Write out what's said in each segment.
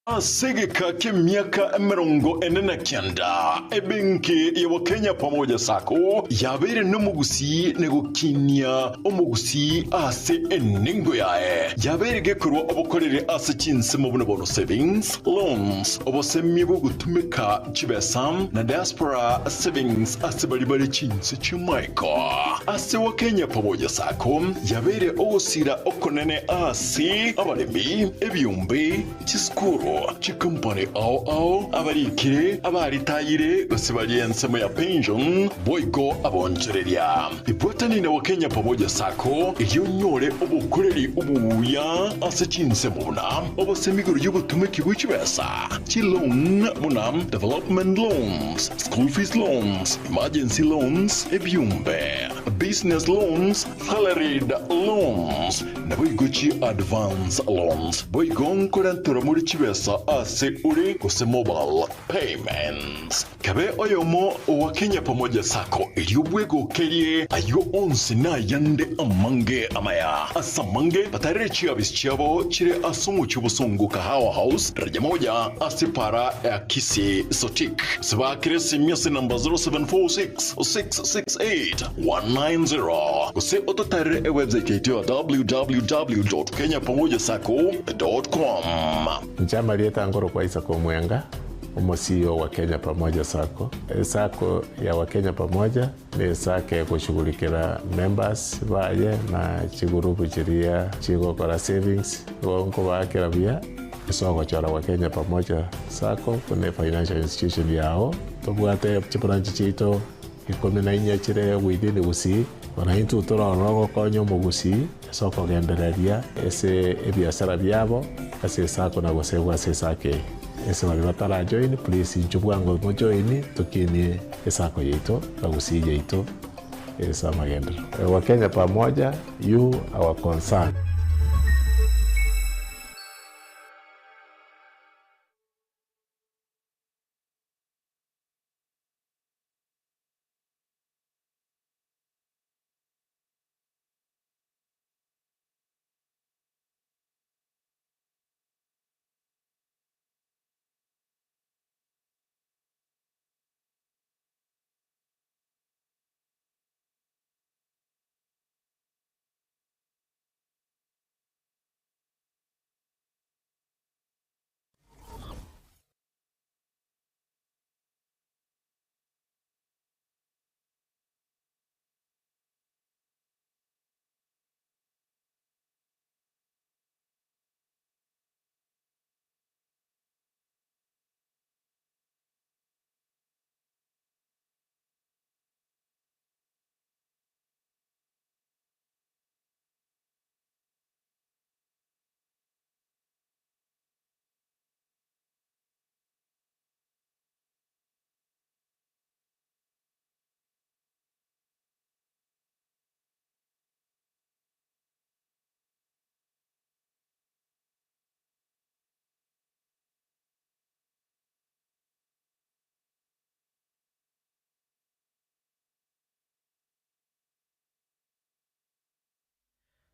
Ase egeka ki'emiaka 49, ebenki ya Wakenya Pamoja Sacco yabeire nomogusii na gokinia omogusii ase enengo yaye. Yabeire gekorwa obokoreri ase chinsemo buna bono savings, loans, obosemia bw'ogotumeka chibesa na diaspora savings ase baria bare chinse chi'amaiko. Ase Wakenya Pamoja Sacco yabeire ogosira okonene ase abaremi, ebiombe, Chisukuru, chikompani ao ao, abarikire, abaritayire, gose baria ensemo ya pension, boigo abonchoreria. Ibwatani na Wakenya Pamoja Sacco erio onyore obokoreri obuya ase chinsemo buna obosemi igoro y'obotumeki bwe chibesa, chiloan buna development loans, school fees loans, emergency loans, ebiombe, business loans, Salaried loans, naboigo chi advance loans, boigo nkorenterwa more chibesa ase ore gose mobile payments. Kabe oyomo owa Kenya Pamoja Sacco erio bwegokerie ayio onsi nayande amange amaya. Ase amange batarere chiabisi chiabo chire ase omochie obosongo Kahawa House, daraja moja ase para ya Kisii Sotik. Gose baakere esimi ase namba 0746 668 190 gose ototarere ewebsite yaito ya www.kenyapamojasacco.com. Inche amarieta nkorokwa Isaac Omwenga, omo CEO wa Kenya Pamoja Sacco. Esacco ya Wakenya Pamoja ne esacco egoshughulikera members baye na chigurupu chiria chigokora savings, igo nkobaakera buya ase ogochora Wakenya Pamoja Sacco buna efinancial institution yao. Tobwate chibranch chiaito Ikomi na inye chire within Gusii, bono intwe tore ororo gokonya omogusii ase okogendereria ase ebiasara biabo ase esako na gosegwa ase esako eye. Ase baria batara join please inchuo bwango mo join tokinie esako yaito na Gusii yaito ase amagenderero. Wakenya pamoja, you our concern.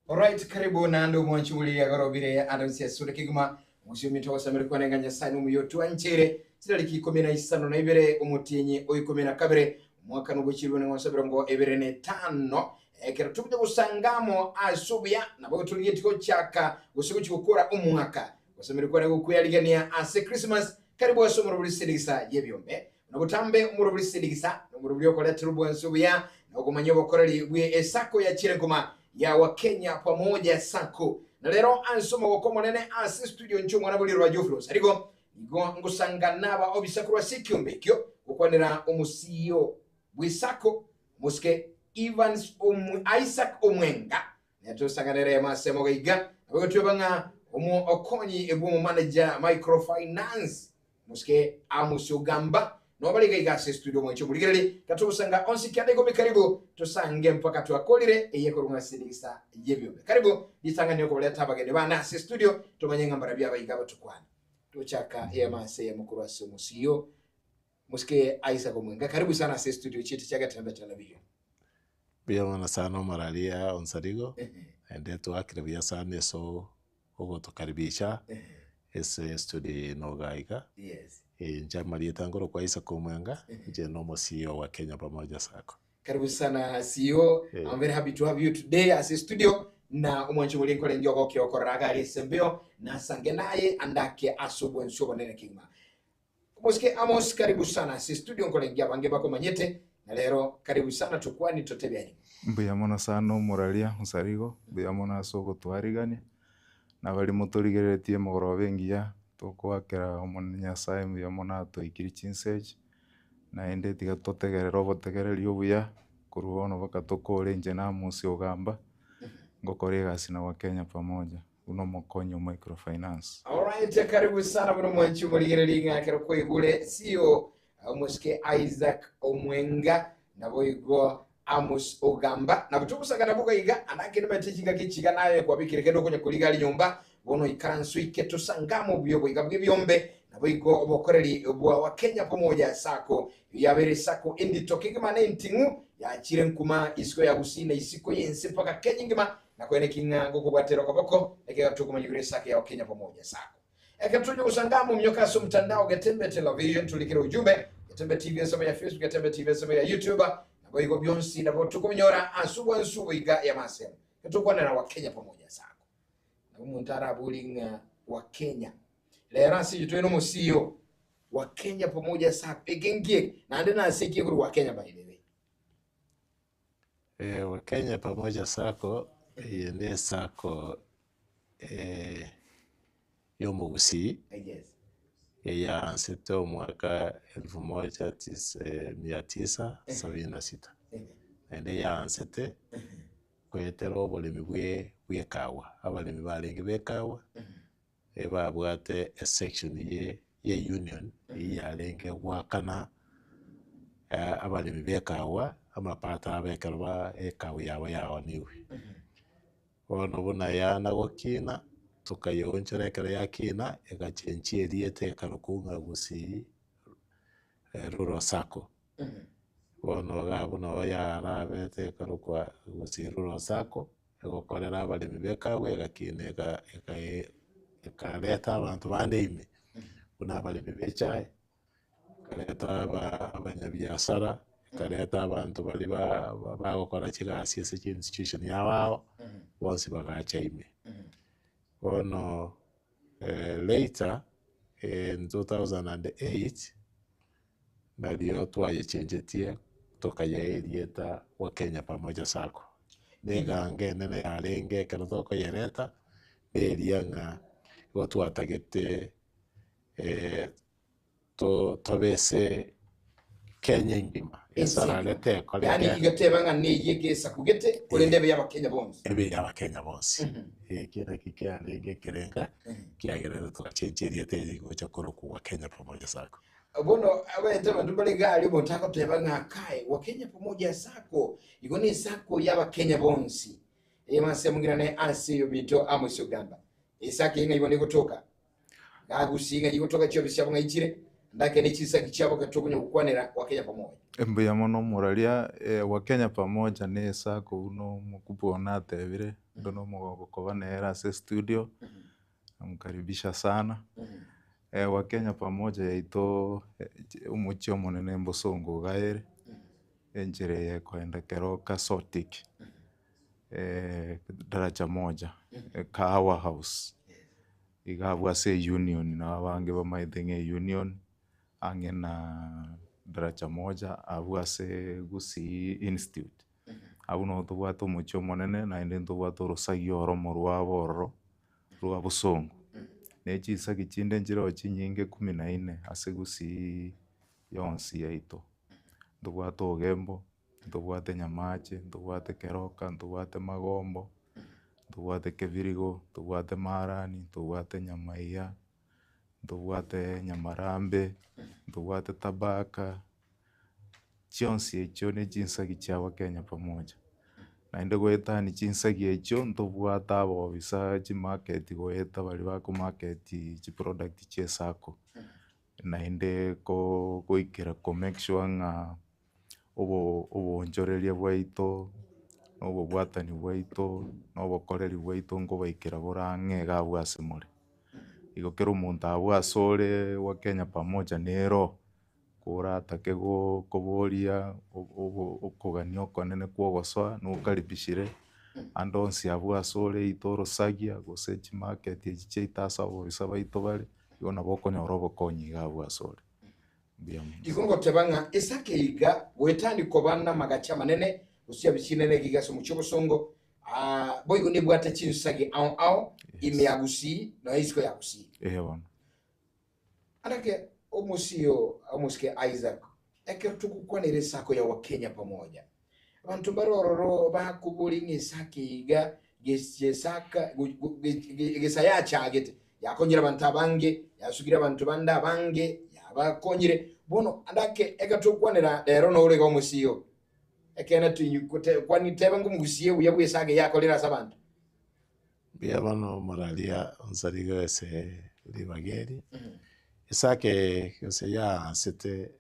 Alright, karibu naende omwanchi buri agorobire Adams Yasure kegima omochie ominto ogosamera kwane ng'a Nyasaye nomuya otwanchere chitariki ikomi na isano na ibere omotienyi o ikomi na kabere omwaka nogochirwe neng'onso ebirongo ebere na etano ekero togocha gosanga amo ase obuya nabo torigetie gochaka gose gochia gokora omwaka gosamera kwane gokweyarigania ase Christmas karibu ase omorobori Seligisa y'ebiombe Buna botambe omorobori Seligisa nomorobori okoretera obwansu obuya na okomanya obokoreri bwe esako ya Chirenkoma ya Wakenya Pamoja Sacco. Na rero ase omogoko omonene ase studio inche omwana bori rwa Geoffrey Osarigo nigo ngosanga naba obisa korwa ase ekiombe ekio gokwanera omosio bw'esako omosike Evans Omwe, Isaac Omwenga Netosanganere ase amagaiga nabo gotweba ng'a omo okonyi bw'omomanager microfinance Mosike Amos Ogamba nobare iga iga ase estudio omwanchi omorigereri tatogosanga onsi kianda ikomi karibu tosange mpaka twakorire eye korwa ase edigisa y'ebiombe karibu ritang'ani okobareta abageni bane ase estudio tomanye ng'a mbarabio abaiga abatukwane tochaka eyemo ase eyemo korwa ase omosio Mosike Isaac Omwenga karibu sana ase estudio chiaito chia Getembe Television. Mbuya mono sana omoraria Onsarigo, naende twakire buya sana ase ogotokaribisha. Ase estudio eye noga iga. Yes. Inche amarieta nkorokwa Isaac Omwenga, inche no omo CEO wa Kenya Pamoja Sacco. Karibu sana CEO. Eh. I'm very happy to have you today as a studio na omwanchi omori nkorenge ogokira okorora agari ase embeo nasange naye andake ase obwansu obonene kegima. Omosike Amos karibu sana ase studio nkorenge abange bakomanyete na rero karibu sana tokwani totebiani. Mbuya mono sana omoraria Onsarigo, mbuya mono ase ogotwarigania, na baria motorigereretie emogoroba engiya, tokoakera Omonene Nyasaye mbuya mono atoikirie chinsa echi, naende tiga totegerere obotegereri obuya, korwa bono mpaka tokore inche na Amos Ogamba, ngokora egasi na Wakenya Pamoja, buna omokonyi o microfinance. Alright, karibu sana buna omwanchi omorigereria ng'a ekero kwaigure CEO omosike Isaac Omwenga naboigo Amos Ogamba nabo togosangana boga iga anake nimanyete chingaki chiga naye kwabekire kende okonya koriga ari nyomba bono ikaranso ike tosangamo obuya boiga bw'ebiombe naboigo obokoreri bwa Wakenya Pamoja Sacco yabeire Sacco endito kegima na enting'u yachire nkuma isiko ya Gusii na isiko y'ense mpaka Kenya engima nakoene ki ng'a ngokobwatera okoboko ekero tokomanya igoro esako ya Wakenya Pamoja Sacco. Ekero tonya gosanga amo minyoka ase omotandao Getembe Television turikire ujumbe Getembe TV ensemo ya Facebook Getembe TV ensemo ya YouTube naboigo bionsi nabo tokobinyora ase obwansu boiga ya masemo getokwanera Wakenya Pamoja Sacco. Nabo omonto arabori ng'a Wakenya rero ase eyio tore nomosiyo Wakenya Pamoja Sacco eke nkieke naende nase eki ekori Wakenya by the way. Wakenya Pamoja Sacco eye ne esacco ya omogusii Yes. eyaansete omwaka elfu moja tisa mia tisa sabini na sita. Naende eyaansete goetera oboremi bwe bwa ekawa, abaremi barenge ba ekawa, ebabwate esection ye ye union eywo yarenge goakana abaremi ba ekawa amapato abo ekero ba ekawa yabo yaonigwe. Bono buna yana gokina, tokayeonchora ekero yakina, egachenchia erieta ekarokwa ng'a Gusii Rural Sacco. Bono iga abwo nabo yarabete ekarokwa Gusii Rural Sacco, egokorera abaremi ba ekawa egakina ega ekae ekareta abanto bande ime, buna abaremi ba echae, ekareta aba abanyabiasara, ekareta abanto baria ba bagokora chigasi ase chi institution yabo ao, bonsi bagacha ime. Bono later in 2008, nario twayechengetie tokayea erieta Wakenya Pamoja Sacco. Na eganga enene yarenge ekero tokoyereta, neria ng'a igo twatagete tobe ase Kenya engima, esarare tekore Yaani igateba ng'a neyie egesaku gete, korende ebe y'Abakenya bonsi. Ebe y'Abakenya bonsi. Ekio nakio kiarenge ekerenga kiagerete togachenchia erieta eri gocha korokwa Wakenya Pamoja Sacco. Bono abaete abanto mbare iga aria omonto agoteba ng'a kae Wakenya Pamoja Sacco igo ne esacco y'Abakenya bonsi. Eyemo ase mong'irane ase eyominto Amos Ogamba. Esacco eye ng'a igo negotoka. Gagusie ng'a igo toka chiofisi chiabo ng'a ichire, ndake ne chinsaki chiabo ekero tokonya gokwanera Wakenya Pamoja. Mbuya mono omoraria, Wakenya Pamoja ne esacco buna omokubwa one atebire, inde nomogoko koba nere ase estudio, namkaribisha sana. Wakenya Pamoja yaito omochie omonene mbosongo iga ere, enchera eye ekoenda Keroka Sotik, Daraja Moja, Kahawa House. Iga abwo ase eunion nabo abange bamaete ng'a eunion ang'e na Daraja Moja abwo ase Gusii Institute. Abwo nabo tobwate omochie omonene naende ntobwate orosagi oromo rwabo ororo rwa bosongo. Na chisagi chinde nchireo chinyinge kumi na nne ase Gusii yonsi yaito. Ntobwate Ogembo, ntobwate Nyamache, ntobwate Keroka, ntobwate Magombo, ntobwate Kebirigo, ntobwate Marani, ntobwate Nyamaiya, ntobwate Nyamarambe, ntobwate Tabaka, chionsi echio ne chinsagi chiabo Kenya pamoja. Naende goetania chinsagi echio ntobwate abobisa chimarket goeta baria bakomarket chiproduct chia esacco. Naende ko goikera ko make sure ng'a obo oboonchoreria bwaito, na obobwatani bwaito, na obokoreri bwaito nkobaikera bore ang'e iga abwo ase more. Igo kera omonto abwo asore gwa Kenya Pamoja nero, koratake go koboria obo okogania okonene kwa ogosoa nokaribishire, ande onsi abwo asore either orosagia gose chimarket echi chiaito ase abobisa baito bare, igo nabo okonyora obokonyi iga abwo asore. Mbuya mono. Igo ngoteba ng'a Isaka iga goetania koba namagacho amanene, gose chiabisinene iga ase omochie obosongo, Ah, boigo nebwate chinsagi ao ao ime ya Gusii nonya isiko ya Gusii. Eeh bono. Anake omosio omosike Isaac, ekero togokwanera esako ya Wakenya pamoja, abanto mbare ororo bakobori ng'a esako iga gesaka gesayachagete yakonyire abanto abange, yasukire abanto bande abange, yabakonyire. Bono andake ekero togokwanera rero nore iga omosio, Ekeene tinyu- kwani teba ngomugusie obuya bw'esage yakorire ase abanto. Mbuya bono omoraria onsarigo ase ribaga eri, esake eye gose yaansete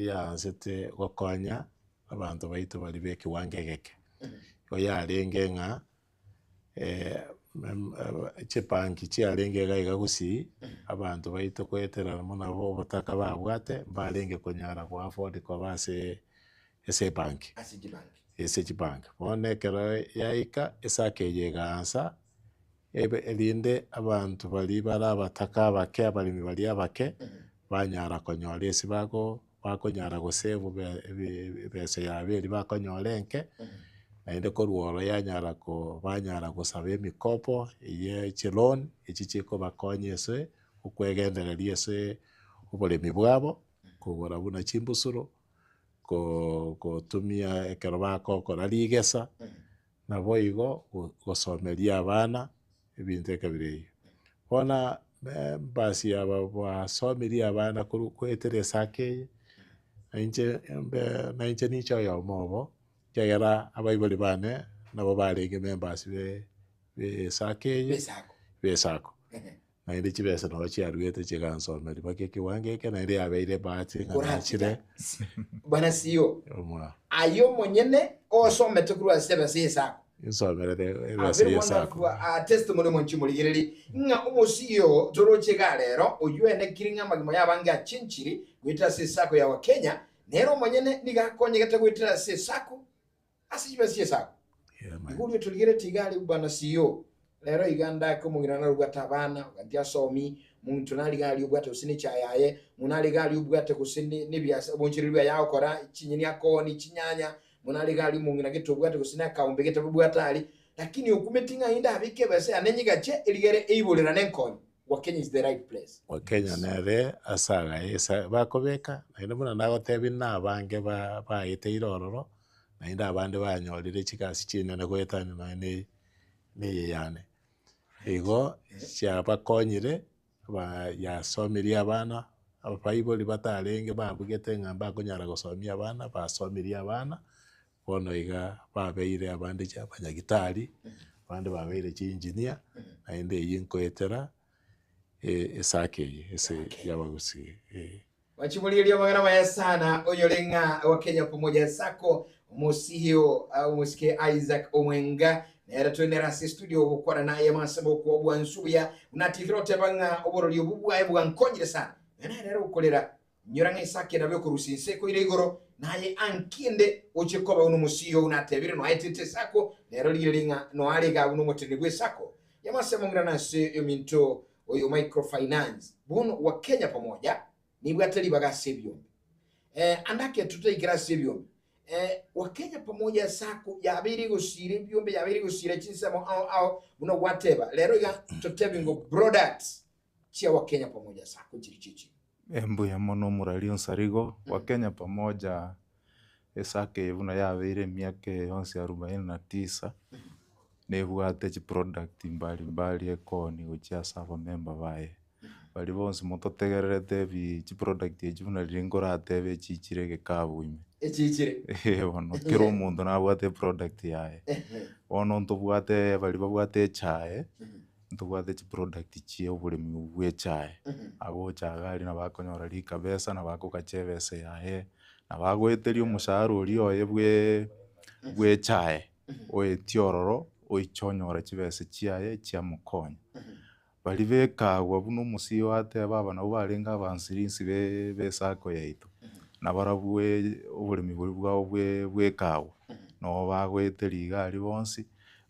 yaansete gokonya abanto baito baria ba ekewango egeke. Igo yarenge ng'a chibanki chiarenge iga iga gusii, abanto baito goetera buna obotaka babwate, mbarenge konyara go afford koba ase ase ebanki, Ase chibanki. ase chibanki. Bono ekero yaika, esake eye egaansa, ebe erinde abanto baria bare abataka abake abaremi baria abake, banyara konyora ase bago bakonyara gosave ebesa yabo eria bakonyora enke, naende korwa ororo yanyara ko banyara gosaba emikopo eye chiloan, echi chikobakonya ase okwegendereria ase oboremi bwabo, kogora buna chimbusuro, ko gotumia ekero bagokora rigesa, naboigo gosomeria abana ebinto ekabira eyio. Bono embasi aba basomirie abana korwa goetera esaka eye, na inche mbe na inche ninche oyomo obo, ekiagera abaibori bane nabo barenge members be esaka eye, B'esako. b'esako. Naende chibesa nabo chiaruete chigansomeria mpaka ekewango eke, naende yabeire ebahati ng'a nachire Bwana sio omwa aye omonyene osomete korwa ase ebesa y'esako. Nsomerete A ebesa very y'esako. wonderful uh, testimony monchi morigereri ng'a omosio toroche iga rero oyio enekiri ng'a amagima y'abange achinchiri goetera ase esako ya Wakenya nere omonyene nigo akonyegete goetera ase esako ase chibesa chi'esako. Yeah, man. Igo oria torigeretie iga are bwana sio rero iga ndake omong'ina nare obwate abana oganti asomi monto nare iga aria obwate gose nechae yaye mono are iga aria obwate gose ne- nebiasa obonchereri bwaye agokora chinyeni akooni chinyanya mono are iga aria omong'ina gete obwate gose na akaombe gete bobwate aria lakini okumeti ng'a inde abeke ebesa yane nyigache erigere eiborerane nkonye Wakenya is the right place. Wakenya nere ase agaye ase bakobeka, naende buna nagotebia na abange ba baeteire ororo, naende abande banyorire chigasi chinene goetania nonye na na eye yane. Igo chiabakonyire, ba yasomirie abana, abaibori batarenge babugete ng'a mbakonyara gosomia abana, basomirie abana, bono iga babeire abande chi abanyagitari, abande babeire chiengineer, naende eywo nkoetera esake eye ase yabagusii eh. Wachimorigeria amang'ana amaya sana onyore ng'a Wakenya Pamoja Sacco omosihio omosike Isaac Omwenga nere tore nere ase studio gokwana naye amasabo okwo obwansu buya buna atigire oteba ng'a oborori obu bwaye bwankonyire sana nere nere okorera Inyora ng'a Isaki nabe okorusia inse koira igoro, naye ankinde oche koba buna omosiyo buna atebire noaetete Isako, nero rigereria ng'a noare iga buna omoteneneri bw'Isako. Yamasemo ng'irane ase ominto oyo microfinance bono wa Kenya Pamoja nibwate ribaga ase ebiombe. Eh, ande ake totaikera ase ebiombe. Eh, wa Kenya Pamoja Sacco yabeire egosiira ebiombe yabeire egosiira chinsemo ao ao buna gwateba. Rero iga totebi ngo products chia wa Kenya Pamoja Sacco chiri chichi. Mbuya mono omorari onsarigo, wa Kenya Pamoja esacco eye buna yabeire emiaka eye yonsi arubaini na tisa, nebwate chiproduct mbali mbali ekoonia gochia ase abamember baye. Baria bonsi mototegererete ebi chiproduct echi buna riria nkoratebe echichire egekabu ime. Echichire. Eeh bono kera omonto nabwate eproduct yaye. Bono ntobwate baria babwate echae. Ntobwate chiproduct chia oboremi obwo bwa echae, agocha iga aria nabo akonyora rikabesa, nabo akogacha ebesa yaye, nabo agoeteria omoshahara oria oye bwe bwa echae, oetie ororo, oiche onyore chibesa chiaye chiamokonya. Baria ba ekagwa buna omosii ateba aba nabwo barenge abansirinsi be be esacco yaito, nabarabwo oboremi boria bwabo bwe bwa ekagwa, nabo bagoeteria iga aria bonsi,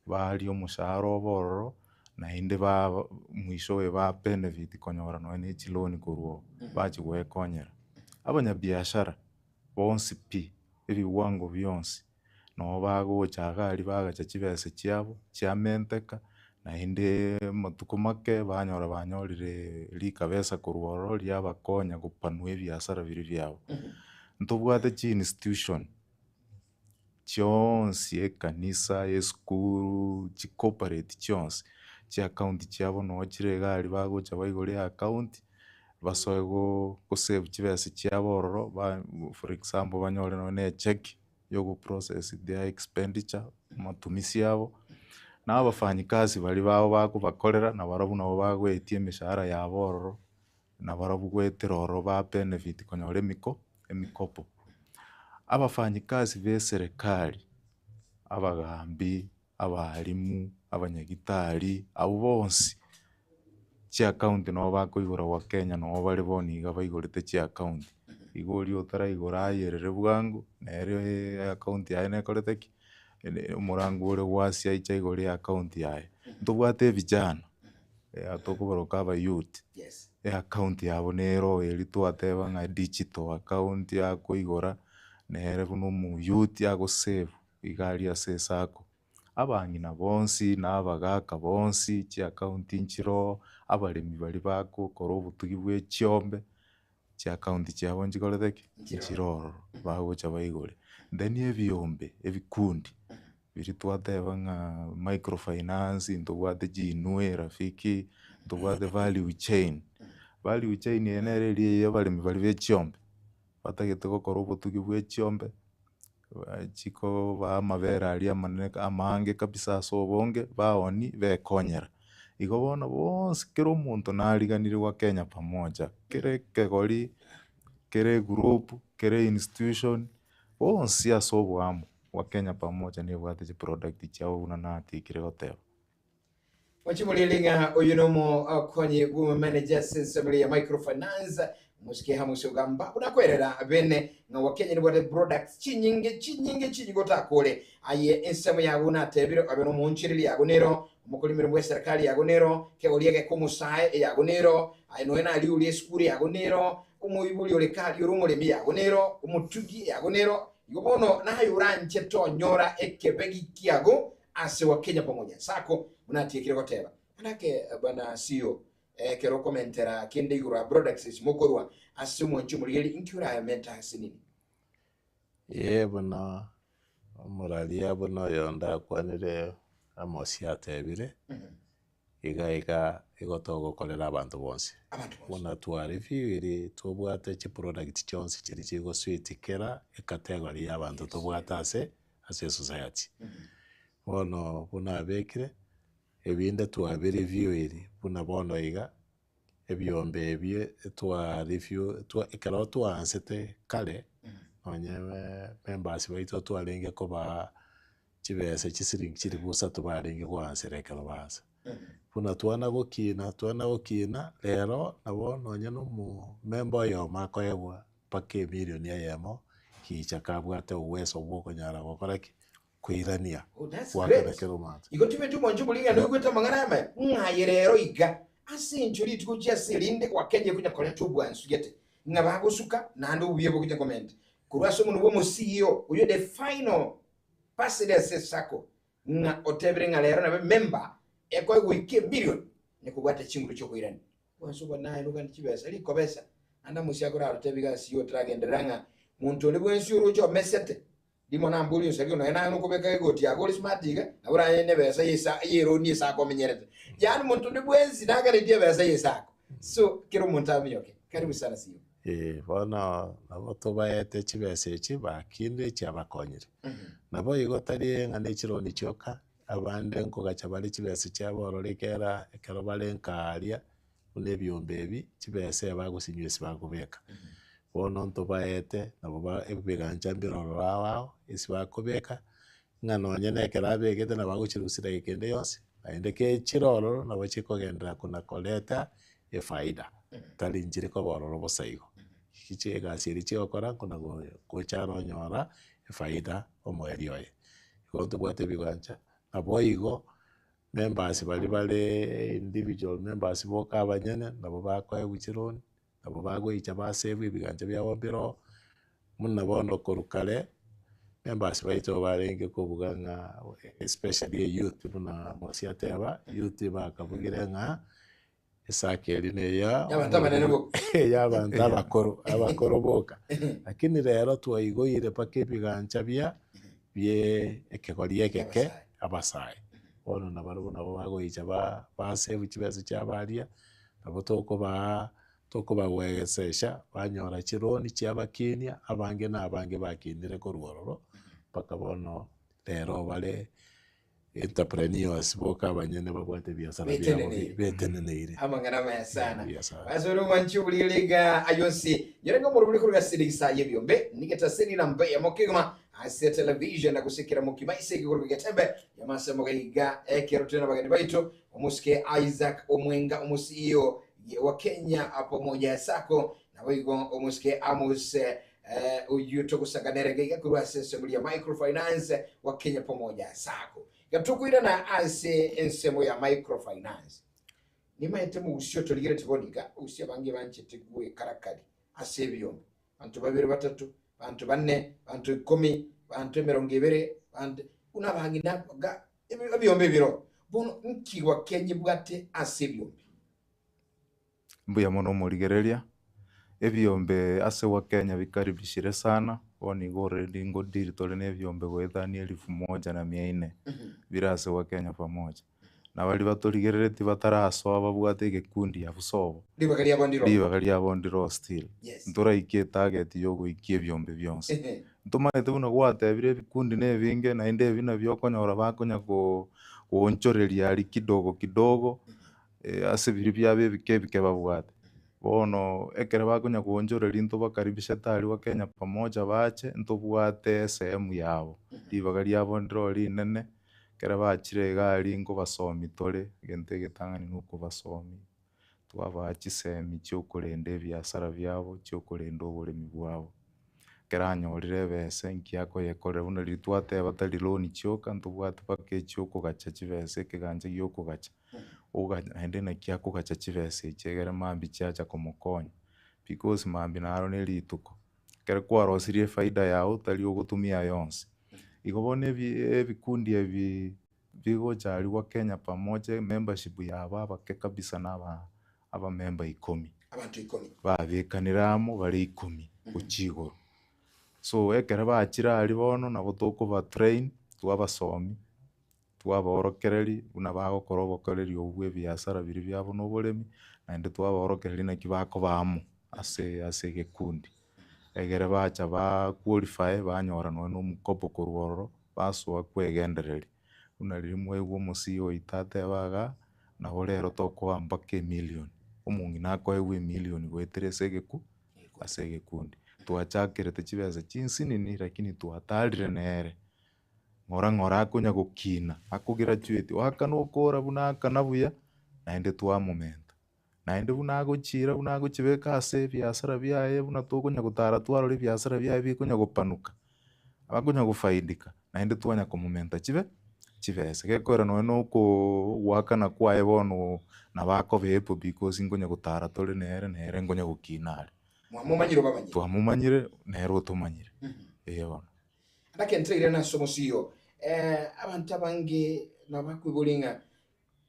baria omoshahara obo ororo, naende ba mwishowe ba benefit konyora nonye na echiloni korwa oo, bachia goekonyera. Abanyabiashara bonsi pi, ebiwango bionsi, nabo bagocha iga aria bagacha chibesa chiabo, chiamenteka, naendeee amatuko make banyora banyorire rikabesa korwa ororo riabakonya gopanua ebiasara biria biabo. Ntobwate chiinstitution chionsi ekanisa, esukuru, chicorporate chionsi, chiaccount chiabo noo chire iga aria bagocha baigore eaccount, basoe go gosave chibesa chiabo ororo, ba for example banyore nonye na echeque ya ogoprocess their expenditure, amatumisi abo, na abafanyikazi baria babo bakobakorera nabarabwo nabo bagoetia emeshahara yabo ororo, nabarabwo goetera ororo ba benefit konyora emiko emikopo. Abafanyikazi ba eserekari, abagambi, abalimu, abanyagitari, abwo bonsi, chiaccount nabo bakoigora wakenya nabo bare bono iga baigorete chiaccount, igo oria otaraigora ayerere bwango, nere account yaye nekorete ki? Omorango ore gwasia aiche aigore eaccount yaye. Ntobwate evijana, tokoboroka abayouth, eaccount yabo nero eria twateba ng'a digital account akoigora, nere buna omoyouth agosave iga aria ase esacco. Abang'ina bonsi na abagaka bonsi, chiaccount nchiroo, abaremi baria bagokora obotugi bwa echiombe, chiaccount chiabo nchikorete ki? Nchire ororo, bagocha baigore. Then ebiombe, ebikundi, biria twateba ng'a microfinance, ntobwate jiinue rafiki, ntobwate value chain. Value chain eye nere eria ya abaremi baria ba echiombe, batagete gokora obotugi bwa echiombe, chikobaa amabere aria amanene amange kabisa ase obonge, baonia bekonyera. Igo bono bonsi kera omonto nariganire gwa Kenya pamoja, kera ekegori, kera egroup, kera einstitution, bonsi ase oboamo bwa Kenya pamoja nebwate chiproduct chiabo buna natikire goteba. Mochimorere ng'a oyo nomokonyi bw'omomanager ase ensemo ya microfinance mosike Hamusi Ogamba buna akwerera bene ng'a Wakenya nibwate products chinyinge chinyinge chinyinge otakore aye ensemo yago natebire obe nomoonchereri yago nero omokori emeremo bwa eserikali yago nero kegoria egeka omosae eyago nero aye noe naria oria esukuru yago nero omoibori ore kari ore omoremi yago nero omotugi yago nero igo bono naye oranche tonyora ekebegi kiago Ase Wakenya pamoja Sacco buna atiekire goteba. Manake bwana CEO ekero okomentera kende igoro ya products esi mokorwa ase omwanchi omorigeri inki orayamente ase nini? Ee buna omoraria buna oyonde akwanire Amosi atebire, iga iga igo togokorera abanto bonsi. Abanto bonsi. Buna twareviewirie tobwate chiproduct chionsi chiria chigoswiti kera ecategory ya abanto tobwate ase ase esociety. Bono buna abekire, ebinde twabireviewiri buna bono iga, ebiombe ebi twa review twa ekero twaansete kare, nonye members baito twarenge kobaa chibesa chisiringi chilifu isato barenge goansera ekero baansa. Buna twana gokina twana gokina, rero nabo nonye na omomember oyomo akoegwa mpaka emilioni eyemo, gicha kabwate uweso bwa okonyara gokora ki? Koirania Oh, that's goakana great. kera omonto. Igo timeti omwancho omorigani oigwete amang'ana aya amaya, ng'a aye rero iga, ase enchera rituko chiase erinde gwakenya konya koreta obwansu gete, ng'a bagosuka, naende obuya bogocha komenta korwa ase omonwa bw'omosio oyo the final person ase esako, ng'a otebire ng'a rero nabe member ekoe goika emilioni, nekobwata chinguru chiokoirania. Bwansu obwo naye nogande chibesa rikobesa, naende amosie akorarotebi iga ase otaragenderera ng'a monto onde bwensi oroche omesete, rimo nambori osaria nonya naye nokobeka egoti yago ore smart iga, nabo oranyore nebesa yesa yeroni ase akomenyerete. Yaani monto onde bwensi naganetie ebesa yesa ako. So kera omonto aminyoke. Karibu sana CEO. Ee, bono nabo tobaete chibesa echi bakinde chiabakonyire. Naboigo tari ng'a ne chironi chioka, Abande nkogacha bare chibesa chiabo ororo ekiagera ekero bare nka aria, buna ebiombe ebi, chibesa ebagosinywa ase bakobeka. Bono ntobaete nabo ba ebigancha mbire ororo ao ao, ase bakobeka, ng'a nonye na ekero abegete nabo agochirusia dakika ende yonsi, Naende kechire ororo nabo chikogenderera kona koreta efaida, tari nchire koba ororo bosa igo. Chiche egasi eria chigokora nkona gocha aronyora efaida omoerio oye. Igo ntobwate ebigancha, naboigo members baria bare individual members boka abanyene, nabo bakoegwa chiloan, nabo bagoicha basave ebigancha biabo mbire oo, buna bono korwa kare, members baito barenge kobuga ng'a especially eyouth buna Mosi ateba, youth bakabugire ng'a esake eria neya Y'abanto abanene boka. ey'abanto abakoro, abakoro boka. Lakini rero twaigoire mpaka ebigancha bia bie ekegori egeke abasae. Bono nabarabwo nabo bagoicha ba basave chibesa chiabo aria, nabo tokobaa tokobawezesha banyora chiloan chiabakinia, abange na abange bakinire korwa ororo, mpaka bono rero bare entrepreneurs boka abanyene babwate ebiasara biabo Beteneneire. beteneneire. Amang'ana amaya sana. Ebiasara. Ase ore omwanchi oborigeri iga ayonsi nyorenge omorobori korwa ase rigisa y'ebiombe nigetaseni na mbeya mokegima ase television na gosekera mokimaise ekegoro getembe yamase mogaiga ekero tore nabageni baito omosike Isaac Omwenga omo-CEO wa Kenya Pamoja Sacco naboigo omosike Amos oyio togosanganera iga korwa ase ensemo ya microfinance wa Kenya Pamoja Sacco. Iga tokoirana ase ensemo ya microfinance. Nimaete mogusio torigereti bono iga, ogusio abange banchete gwekarakari ase ebiombe, banto babere batato, banto bane, banto ikomi, banto emerongo ebere, banto buna abang'ina ga ebiombe ebiro. Bono nki gwakenyebwate ase ebiombe? Mbuya mono omorigereria, ebiombe ase Wakenya bikaribishire sana, bono igo already ngodeal tore na ebiombe goetania elfu moja na mia nne, bire ase Wakenya pamoja. Na baria batorigereretie batarasoa babwate egekundi abwo sobo, Ribaga riabo ndiro. ribaga riabo ndiro still. Yes. Ntoraikie etarget ya ogoikia ebiombe bionsi. Ntomaete buna gwatebire ebikundi na ebinge naende ebi nabio okonyora bakonya ko goonchoreria aria kidogo kidogo. ase biria biabo ebike ebike babwate. Bono ekero bakonya goonchoreria ntobakaribishete aria Wakenya Pamoja bache, ntobwate esehemu yabo, ribaga riabo ndiro rinene, ekero bachire iga aria nkobasomi tore, egento egetang'ani na okobasomi, twabaa chisemi chia okorenda ebiasara biabo, chia okorenda oboremi bwabo. Ekero anyorire ebesa enki akoyekorera buna riria twateba tari loan chioka, ntobwate mpaka echia okogacha chibesa ekegancha gia okogacha. Ogacha naende naki akogacha chibesa echi egere mambia chiacha komokonya, because mambia naro na erituko, ekero kwarosirie efaida yago tari ogotumia yonsi. Igo bono ebi ebikundi ebi bigocha aria Wakenya pamoja emembership yabo abake kabisa na aba abamember ikomi. Abanto ikomi. Babekanire amo bare ikomi gochia igoro. So ekero bachire aria bono nabo tokobatrain twabasomia. Twabaorokereria buna bagokora obokoreri obwo bw'ebiasara biria biabo na oboremi, naende twabaorokereria naki bakoba amo ase ase egekundi. Egere bacha ba qualify banyora nonye na omokopo korwa ororo, basoa kwegendereria. Buna riria mwaigwa omosii oito ateba igaa, nabo rero tokoa mpaka emillion, omong'ina akoegwa emillion goetera ase egeku ase egekundi. Twachakerete chibesa chinsinini lakini twatarire nere. Ng'ora ng'ora akonya gokina, akograduate, oakana okora buna akana buya, naende twamomenta. Naende buna agochiira buna agochibeka ase ebiasara biaye buna tokonya gotara twarora ebiasara biaye bikonya gopanuka, akonya gofaidika, naende twanya komomenta chibe chibesa. Gekoera nonye na okoo goakana kwaye bono nabo akoba able because nkonya gotara tore nere, nere nkonya gokina are. Mwamomanyire obamanyire. Twamomanyire, nere otomanyire, eh bono. Naki ntegerere ase omosio, abanto abange nabakoiboria ng'a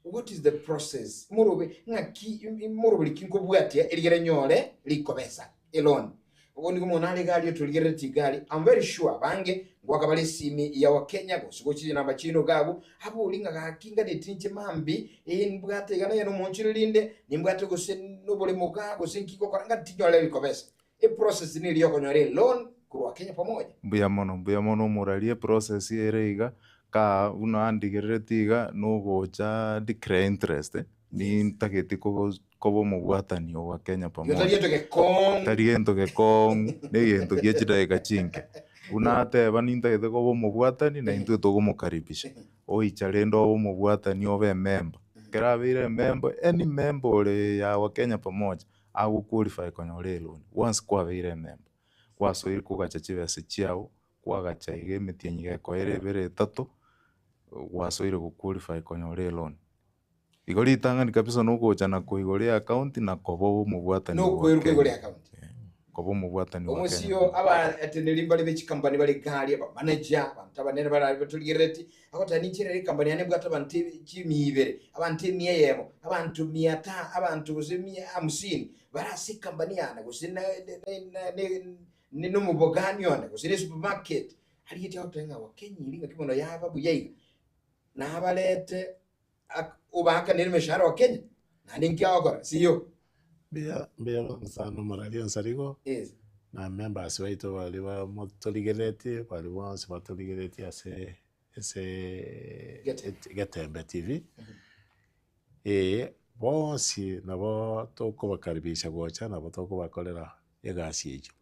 what is the process morobe ng'aki moroberi ki nkobwatia erigere nyore rikobesa eloan. Obo nigo omonto are iga aria otorigerereti iga aria, I'm very sure abange ngoaka bare esimi ya Wakenya gose gochia chinamba chiaino iga abwo, abori ng'a gaki nganeti inche mambi eh mbwate iga naye nomonchire rinde, nimbwate gose noboremo igaa gose nki ngokora ng'a tinyore rikobesa. Eprocess neri yokonyora eloan korwa Kenya Pamoja. Mbuya mono, mbuya mono omoraria eprocess ere iga, kaa buna andigerereti iga nogocha declare interest, nintagete kogo koba omobwatani owa Kenya Igo tari Pamoja. gento gekong'u. Tari gento gekong'u, na egento gie chidakika chinke. Buna ateba nintagete koba omobwatani, na intwe togomokaribisha. Oicha rende obe omobwatani obe ememba. Ekero abeire ememba, any member ore ya Wakenya Pamoja, agoqualify konyora eloan, once kwabeire ememba. Kwasoire kogacha chibesa chiago, kwagacha iga emetienyi gekoera ebere etato, gwasoire goqualify konyora eloan. Igo ritang'ani kabisa nogocha na koigora eaccount na koba omobwatani wa Nokoerwa koigora Kenya. eaccount. Koba omobwatani wa Kenya. Omosio abateneneri mbare be chikampani bare gari, abamanager, abanto abanene bare batorigerereti, agoteba ninche rero ekampani yane mbwate abanto chimia ibere, abanto emia eyemo, abanto mia ta abanto gose mia hamsini, bare ase ekampani yane gose na na na nomobogani one gose ne supermarket, arigetie agoteba ng'a Wakenya ng'aki bono yaba buya iga, nabarete ak- obaakanere emeshahara wa Kenya, naende inki agokora? Siyo. Mbuya mbuya mono sana omorari onsarigo, Yes. na members baito baria bamotorigeretie, baria bonsi batorigeretie ase ase Getembe. Getembe TV, eh bonsi nabo tokobakaribisha gocha nabo tokobakorera egasi eywo.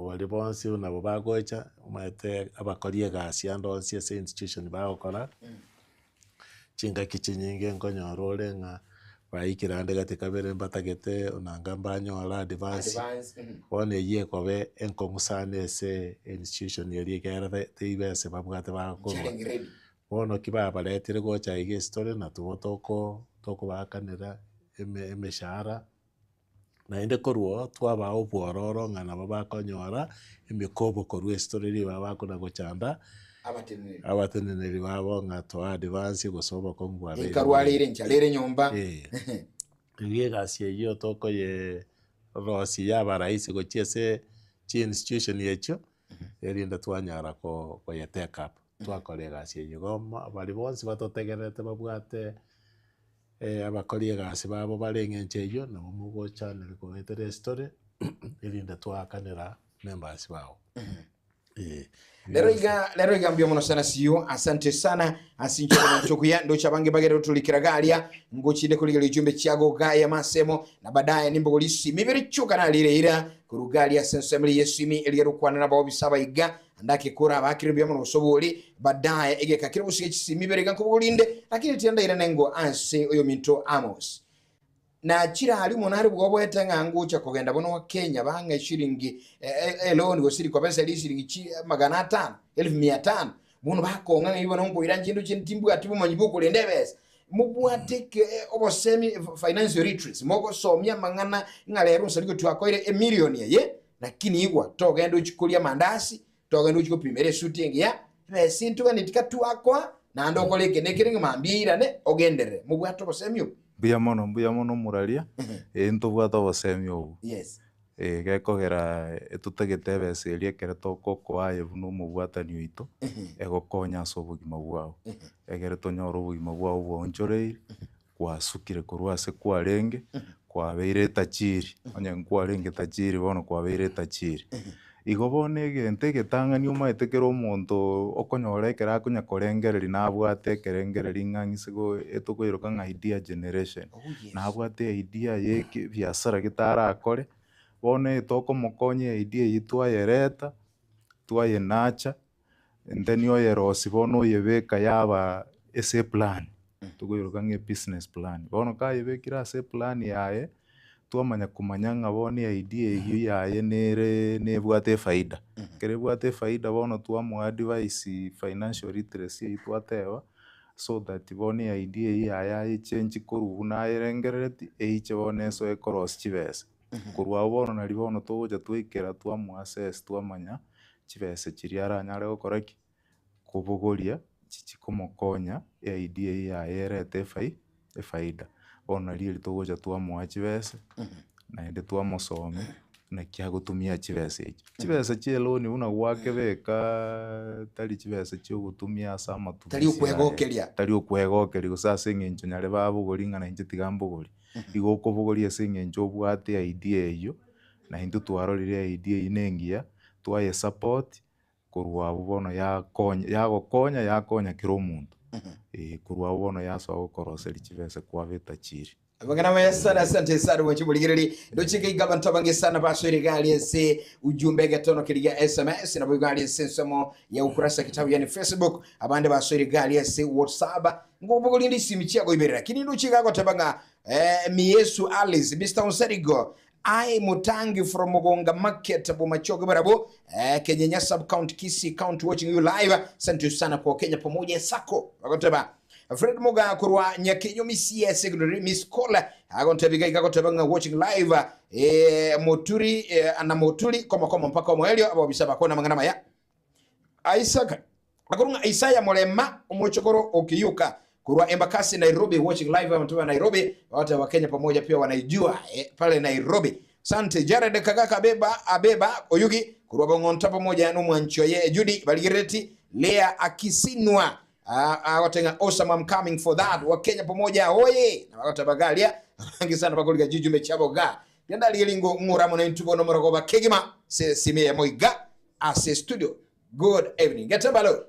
Baria bonsi nabo bagocha, omanyete abakori egasi ande onsi ase institution bagokora, chingaki chinyinge nkonyora ore ng'a baikire ande gati kabere mbatagete nanga mbanyore advance, Advance, mhm. bono eywo ekoba enkong'u sana ase institution eria ekiagera tibese babwate bakorwa. Nchiarenge ready. Bono ki babaretire gocha iga ase tore natwo toko tokobaakanera eme emeshahara. Naende korwa oo twabaa obwororo ng'a nabo bakonyora emikobo korwa ase tore ribaga bakona gochanda Abateneneri. abateneneri babo ng'a toa advance gose obokong'u bwabeire Nkarwarire nchara ere nyomba. Eh. Erio egasi eyio tokoyerosia yaba rahisi gochia ase chi institution echio, erinde twanyara ko koye take up, twakora egasi eyio. Igo baria bonsi batotegererete babwate. Abakori egasi babo bare eng'encho eyio, nabo mogochanera koetera estory, erinde twaakanera members bao. Eh. Rero iga rero iga mbuya mono sana siyo asante sana ase inche omonto okuya ndoche abange bagere otorikera garia ngochinde korigereria ujumbe chiago gaya masemo na baadaye nimbogori isimi ibere chioka narire ira korwa garia ase ensemo eye yesimi erigere okwana nabobisa abaiga Andake kora abakire mbuya mono gose obori, badae egeka kere gose echisimi ibere iga nkobogorinde, lakini tiandairane ngo ase oyominto Amos. Na chirari omonto are bwoboete ng'a ngocha kogenda bono Kenya bang'e eshiringi eloni gose rikobesa ria eshiringi chi magana atano, elfu mia tano, bono bakong'a ng'a bono nkoira nchinde chinde timbwati bomanyi bwokorenda ebesa. Mobwate eke obosemi financial literacy, mogosomia amang'ana ng'a rero nsari gotwakoire emilion eye, Lakini igwa, togenda ochie koria amandasi, togenda ochie gopimera esuti engiya, ebesa entugani tikatwakoa, naende okore eke na ekere ng'a mambia eirane, ogenderere. Mobwate obosemi obo? Mbuya mono, mbuya mono omoraria, eh ntobwate obosemi obwo. Yes. Eh gekogera etotagete ebesa eria ekero togokoa aye buna omobwatani oito, egokonya ase obogima bwao. Egere tonyore obogima bwao bwaonchoreire, Gwasukire korwa ase kwarenge, kwabeire etachiri, onye nkwarenge tachiri bono kwabeire etachiri. Igo bono egento egetang'ani omaete kera omonto okonyora ekero akonya korengereria nabwate ekerengererio ng'a ng'ise go etokoiroka ng'a idea generation, nabwate eidea ya ebiasara gete arakore, bono etokomokonya eidea eywo twayereta, twayenacha. Then oyerosie bono oyebeka yaba ase eplan, tokoiroka ng'a ebusiness plan. Bono kayebekire ase eplan yaye, twamanya komanya ng'a bono eidea eywo yaye nere nebwate efaida. Ekero ebwate efaida bono twamoa advice financial literacy eywo twateba, so that bono eidea eywo yaye ayechange korwa buna ayerengerereti, eiche bono esoe korosia chibesa. Korwa abwo bono naria bono togocha twaikera twamoa assess twamanya. Chibesa chiria aranyare gokora ki? Kobogoria chichikomokonya eidea eyio yaye erete efai efaida. Bono nario erio togocha twamoa chibesa, naende twamosomia naki agotumia chibesa echio. Chibesa chia eloni buna gwakebekaaa tari chibesa chia ogotumia ase amatuko Tari okwegokeria. Tari okwegokeria gose ase eng'encho nyare babogori ng'a nainche tiga mbogori. Igo okobogoria ase eng'encho obwate idea eyio, na intwe twarorire idea eyio na engiya, twaye support korwa abwo bono yakonya yagokonya yakonya kera omonto, eh, korwa abwo bono yasoa gokoroseria chibesa kwaba etachiri. Amang'ana maya sana, asante sana mwanchi morigereri. Ndochike iga abanto abange sana basoire iga aria ase ujumbe egetono keria gia SMS nabo iga aria ase ensomo ya ukurasa kitabu yani Facebook abande basoire iga aria ase WhatsApp ngobogoria inde isimi chiagoiberera lakini ndoche iga agoteba ng'a eh, Miyesu Alice Mr. Onsarigo I Mutangi from Mugonga Market Bomachoge barabo eh, Kenyenya sub county Kisii county watching you live. Asante sana kwa Kenya pamoja sako bagoteba Fred Muga korwa Nyakenyo Misia Secondary Miss Kola agontebia iga agoteba ng'a watching live eh, Moturi eh, ana Moturi koma koma mpaka omoerio abobisa bakona amang'ana maya Isaac akorwa ng'a Isaiah Murema omochokoro okiyuka korwa Embakasi Nairobi watching live abanto ba Nairobi bagoteba Kenya pamoja pia wanaijua eh, pale Nairobi Sante Jared Kagaka Abeba Abeba Oyugi korwa Bong'onta pamoja n'omwanchi oye Judy barigerereti Lea Akisinwa Agoteba ng'a awesome I'm coming for that Wakenya pamoja oye na bagoteba garia abange sana bakoriga chijume chiabo ga Tiga ngo ng'ura mono intwe bono morogoba kegima se sime eyemo iga ase studio good evening Getembe alo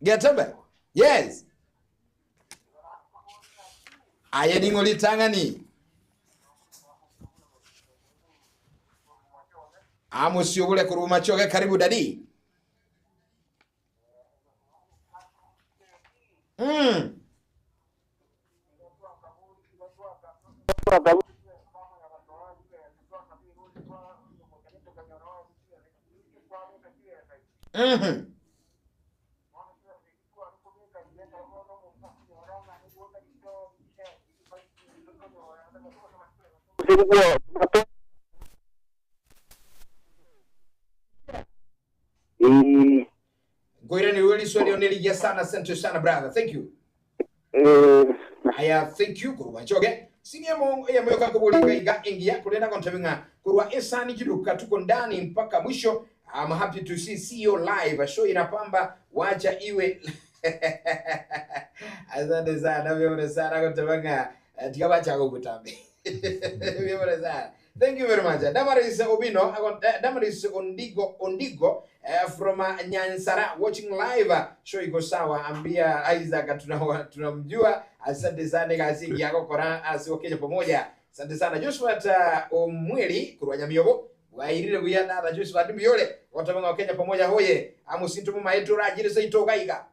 Getembe yes aye ning'o ritang'ani Amosie obore korwa Bomachoge karibu daddy. Ngoiranĩrwo riswa rĩo nĩ rigia sana asante sana brother thank you aya thank you korwa machoge sinia mo ya moyo kako bolinga iga ingia kulenda kontebenga korwa esani kiduka tuko ndani mpaka mwisho I'm happy to see see you live show inapamba wacha iwe asante sana vyomre sana kontebenga tikabacha kukutambe vyomre sana thank you very much Damaris Obino Damaris Ondigo Ondigo from Nyansara watching live show iko sawa ambia Isaac tunamjua asante sana kazi yako kora asiwakenya pamoja asante sana Joshua Omweli kurwa Nyamiobo wairire buya dada Joshua Ndimbiole watabanga Wakenya pamoja hoye amusintu mu maetu rajire seitoka iga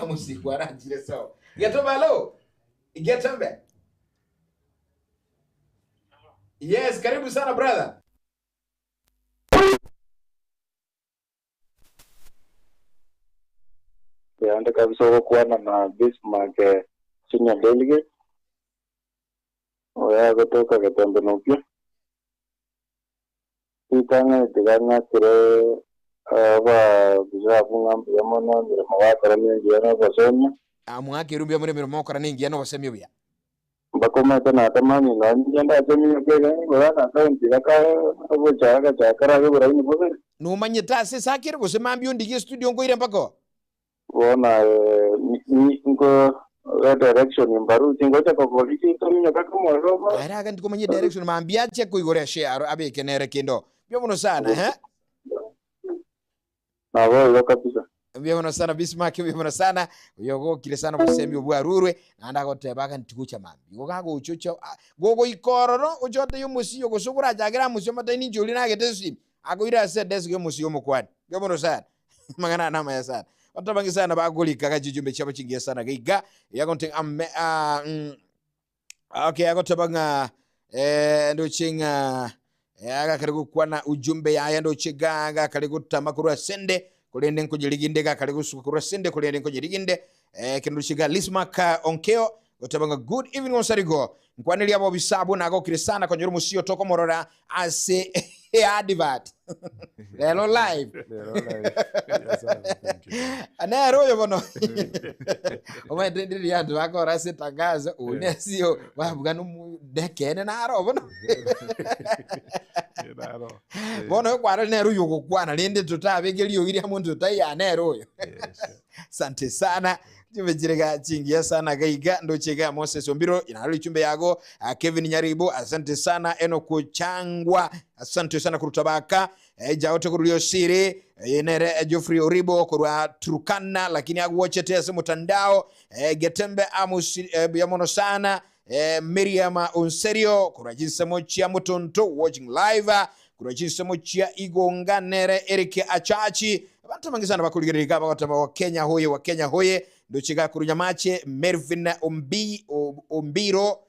amusikwa rajire so Getembe hello Getembe yes karibu sana brother Yande kabisa gokwana na Bismarck senior delegate oya gotoka Getembe nokio itang'anete gang'akire aba bisabu ng'ambuya mono mirimo bakora ningiya nobosemia amwakirumbia muri mirimo okora ningiya nobosemia buya mbakomete natamani nonye ndasemia kega ngora na kaunti gaka obochaka gachakara buraini bubere numanyete ase sakire gose mambia ondigie studio nkoire mpaka bona ngo direction mbaruti ngocha kokoliki tominyo kakomoroma araga ndikomanye direction mambia ache kuigore share abeke nere kendo byo muno sana eh nabo kabisa byo muno sana Bismarck byo muno sana uyogokire sana busemi obwarurwe nanda gotebaga ntigucha mambi gogago uchucha gogo ikororo uchote yomusio gosubura jagira musio mataini njuli nagete sim agoira ase desk yomusio mukwani byo muno sana mangana nama ya sana watu bangi sana bagulika kajijumbe chabo chingia sana gaiga yagonte amme okay yagotabanga ndochinga aga kari gukwana ujumbe yaya ndochigaga kari gutama kurwa sende kulende nkujiliginde ga kari gusuka kurwa sende kulende nkujiliginde kindu chiga Lismark Onkeo gotabanga good evening Onsarigo nkwaneli abo bisabu nago kirisana konyuru musio toko morora ase advert lelo live Lero live. Yes, thank you. anero oyo bono omaete ndiri andu bakora ase tangazo une sio babuga nekene naro bono Naro. bono kwara nero uyu gukwana rindi tutabegerio iria mundu taiya nero uyu Yes. sante sana chimbe chingia sana gaiga ndochega Moses Ombiro inalo ichumbe yago Kevin Nyaribo asante sana Eno Kuchangwa asante sana kurutabaka Jaote korwa Riosiri, eye nere Geoffrey Oribo korwa Turkana lakini agwochete ase motandao. Getembe Amos buya mono sana. Miriam Onserio korwa chinsemo chia Motonto watching live korwa chinsemo chia Igonga nere Eric Achachi. Abanto abange sana bakorigereria iga bagoteba wa Kenya hoye wa Kenya hoye. Ndoche iga korwa Nyamache Melvin Ombi, Ombiro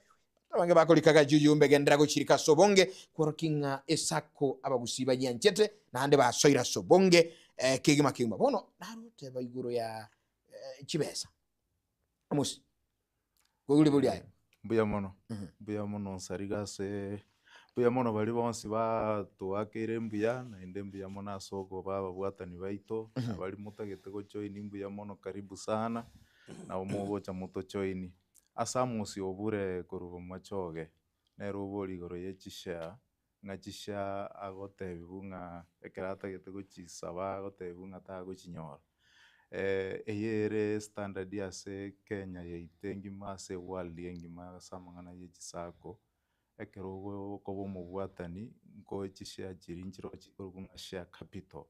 Abange bakorikaga juyumbe genderera gochirika ase obonge, kworokia ng'a esako abagusii banyianchete, naende basoire ase obonge kegima kegima. Bono naroteba igoro ya chibesa. Amos, koigwa ribori aye. Mbuya mono, mbuya mono Nsariga ase mbuya mono baria bonsi batoakeire mbuya, naende mbuya mono ase okoba ababwatani baito, na baria motagete gojoin mbuya mono karibu sana, nabo mogocha motojoini. Ase amosi obure korwa bomachoge, nere obore igoro ye chishare, ng'a chishare agotebiwa ng'a ekero atagete gochisaba agotebiwa ng'a tagochinyora. Eye ere standard ase Kenya yaito engima ase eworld engima ase amang'ana ye chisacco, ekero okoba omobwatani nkoe chishare chiria nchire chikorokwa ng'a share capital.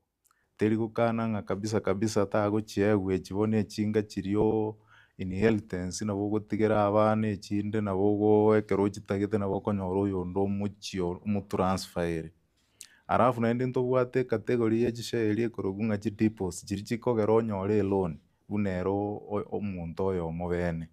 Teri gokana ng'a kabisa kabisa tagochiegwa echi bono echinga chiria oo inheritance nabo ogotigera abana echinde nabo ogo ekero ochitagete nabo okonyora oyonde omochie omotransfer ere. Alafu naende ntobwate ecategory ya chishare eria ekorokwa ng'a chideposit chiria chikogera onyore eloan buna ere omonto oyomo bene.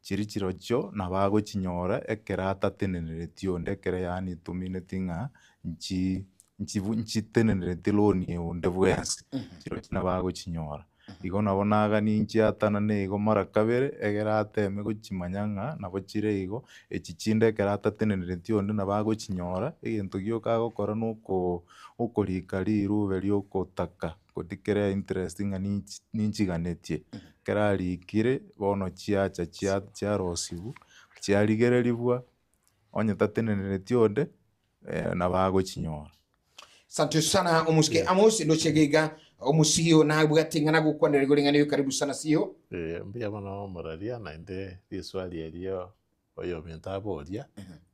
Chiria chirochio nabo agochinyora ekero atatenenereti onde ekero yaani tomineti ng'a nchi nchibu nchitenenereti loan onde bwensi, chirochio nabo agochinyora. Igo nabo nagani nchiatanane igo mara kabere, egere ateme gochimanya ng'a nabo chire igo, echi chinde ekero atatenenereti onde nabo agochinyora, egento gioka agokora na oko okorika rirube ria okotaka godeclare interest ng'a ninchi ninchiganetie. Ekero arikire, bono chiacha chia chiarosiwu, chiarigereriwa, onye tatenenereti onde. nabo agochinyora. Asante sana omusike Amos ndoche geiga omusio nabwate ing'ana gokwanera igoro ing'ana eyo karibu sana sio. Eh, mbuya mono omoraria naende riswali erio oyominto aboria,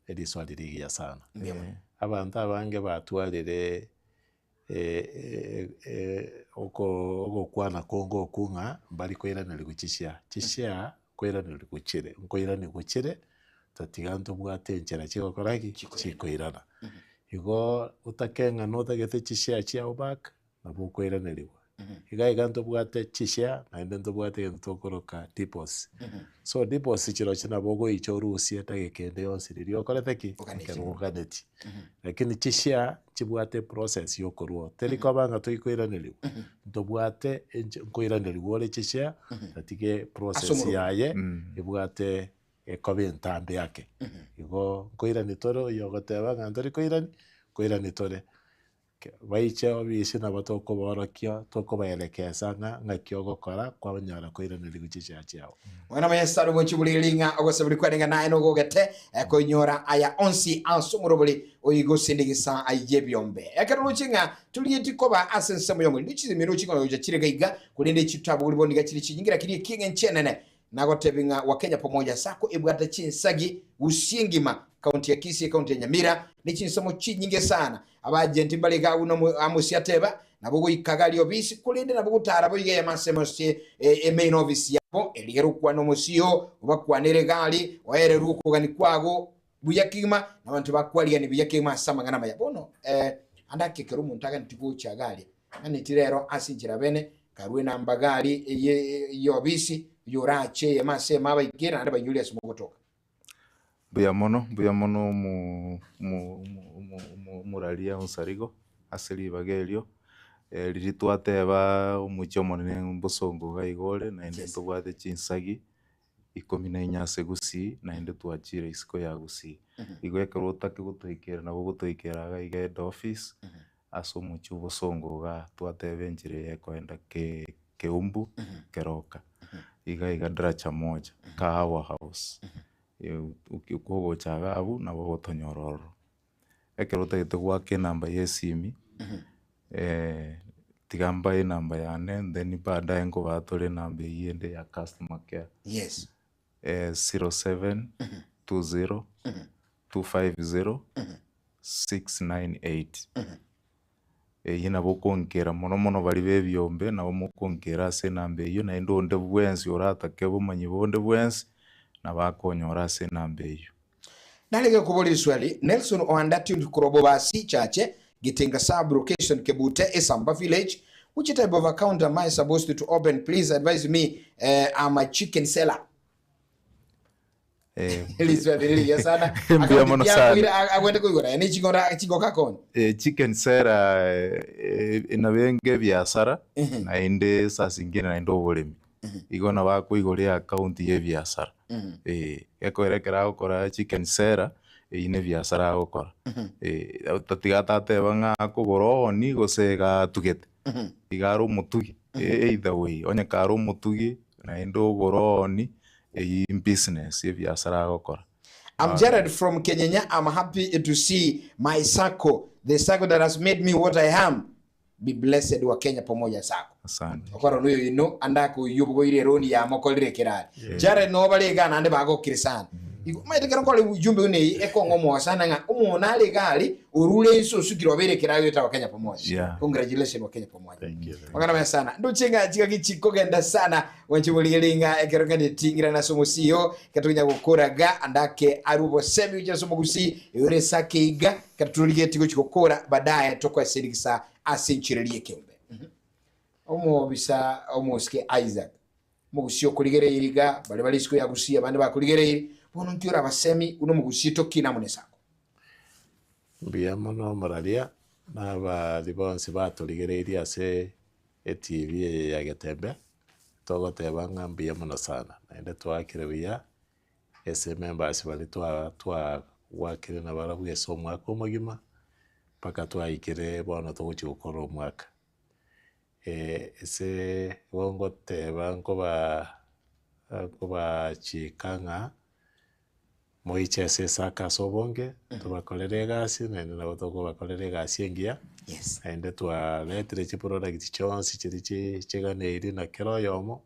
eriswali rigiya sana. Mbuya mono. Abanto abange batwarire oko ogokwana konge okwo ng'a mbari koiranerigwa chishare, chishare nkoiranerigwa chire, nkoiranigwa chire, tatiga ntobwate enchera chigokora ki? Chikoirana. Igo otake ng'a notagete chishare chiago back, nabo okoiranerigwa. Iga iga ntobwate chishare naende ntobwate egento tokoroka deposit. So deposit chirochio nabo ogoicha orusie edageka ende yonsi riria okorete ki? Ekero oganetie. Lakini chishare nchibwate eprocess ya okorwa teri koba ng'a toikoiranerigwa, ntobwate enche nkoiranerigwa ore chishare tatiga eprocess Ase omorwani. yaye ebwate ekoba entambe ake. Igo nkoirani tore oyo ogoteba ng'a ntori koirani, nkoirani tore. Baiche obisi nabo tokobaorokia, tokobaerekesa ng'a ng'aki ogokora kwanyara koiraneria gochia chiaye chiao. Mwana wa Nyasae ogochia buri ring'a ogosaberi kwane ng'a naye nogogete koinyora aya onsi ase omorobori oigosindigisa y'ebiombe. Ekero roche ng'a torieti koba ase ensemo y'omorero, chisemi roche ng'a gocha chire gaiga, korende chitabu bono iga chire chinyinge lakini ekieng'encho enene Nagotebi ng'a Wakenya Pamoja Sacco ebwate chinsagi Gusii engima, county ya Kisii, ecounty ya Nyamira, ne chinsemo chinyinge sana. Abaagenti mbare iga buna Amosi ateba, nabo goika gari obisi, korende nabo gotara boigo eyemo ase emo ase emain office yabo, erigere okwane omosio, obakwanere egari, oererwe okogani kwago buya kegima, na abanto bakwarigani buya kegima ase amang'ana amaya. Bono eh, ande ake ekero omonto aganeti gocha iga aria, Ng'aneti rero ase enchera bene, karue namba gari eye y'obisi, oyorache eyemo ase eyemo abaikere naende bainyorie ase mogotoka. Mbuya mono, mbuya mono omo omo omo omo omo omoraria Onsarigo ase ribaga erio, riria twateba omochie omonene mbosongo iga iga ore, naende Yes. ntobwate chinsagi ikomi na inye ase Gusii, naende twachire isiko ya Gusii. Igo ekero otake gotoikera nabo ogotoikera iga iga head office, Ase omochie obosongo igaa twateba enchera eye ekoenda Keumbu Keroka, iga iga Daraja Moja, Kahawa House, kogocha iga abwo nabo ogotonyora ororo. Ekero otagete goaka enamba ya esimi, tiga mbae enamba yane then baadaye nkobaa tore enamba eywo ende ya customer care. Yes. 0720 250 698. Eyio nabo okonkera mono mono baria ba ebiombe, nabo mokonkera ase enamba eyio, naende onde bwensi oratake obomanyi bonde bwensi, nabo akonyora ase enamba eyio. Narenge koboria riswali, Nelson Oandati korwa Bobasi Chache, Gitenga Sub Location Kebute, Esamba Village, Which type of account am I supposed to open please advise me eh, I'm a chicken seller. Eh, Riswali ririya sana. Mbuya Account mono ya sana. koira agwende koigora ene chingora chingoka akoni. Eh, chicken seller eh, nabenge ebiasara naende saa zingine naende oboremi. Igo nabo akoigora eaccount ya ebiasara. Eh, gekoera ekero agokora chicken seller, eyio na ebiasara agokora. Eh, tatiga atateba ng'a akogora ooni gose iga atugete, iga are omotugi, either way, onye kare omotugi naende ogora ooni, eyio business ebiasara agokora. I'm Jared from Kenyenya I'm happy to see my sacco the sacco that has made me what I am be blessed wa Kenya pamoja sacco. Asante. Okora noyo ino andake oyio obogoire eroni yamokorire ekerari. Jared noo bare igaa naende bagokire sana. Igo omanyete ekero nkore ujumbe buna eye ekong'a omoyo sana ng'a omonto nare iga aria orure inse osukire obeire ekerari oetagwa Kenya pamoja. Yeah. Congratulations wa Kenya pamoja. Thank you. Magana maya sana. Ndoche ng'a chingaki chikogenda sana gwancha borigereria ng'a ekero ng'aneti ng'irane ase omosio ekero tokonya gokoraga andake arwe obosemi gochia ase omogusii ere esake iga ekero torigeti gochia gokora baadaye tokoesa erigisa ase enchera eria ekeombe. Omobisa omosike Isaac omogusii okorigereiri iga baria bare isiko ya gusii abande bakorigereiri bono nki orabasemi buna omogusii tokina amo nesako. Mbuya mono omoraria, na abaria bonsi batorigereirie ase eTV eye ya Getembe, togoteba ng'a mbuya mono sana, naende twaakire buya ase members baria twa twagwakire nabarabwo ase omwaka omogima, mpaka twaikire bono togochia gokora omwaka. Ase igo ngoteba nkoba nkobachika ng'a moiche ase esaka ase obonge, tobakorere egasi naende nabo tokobakorera egasi engiya, Yes. naende twaretire chiproduct chionsi chiria chi chiganeiri na kera oyomo,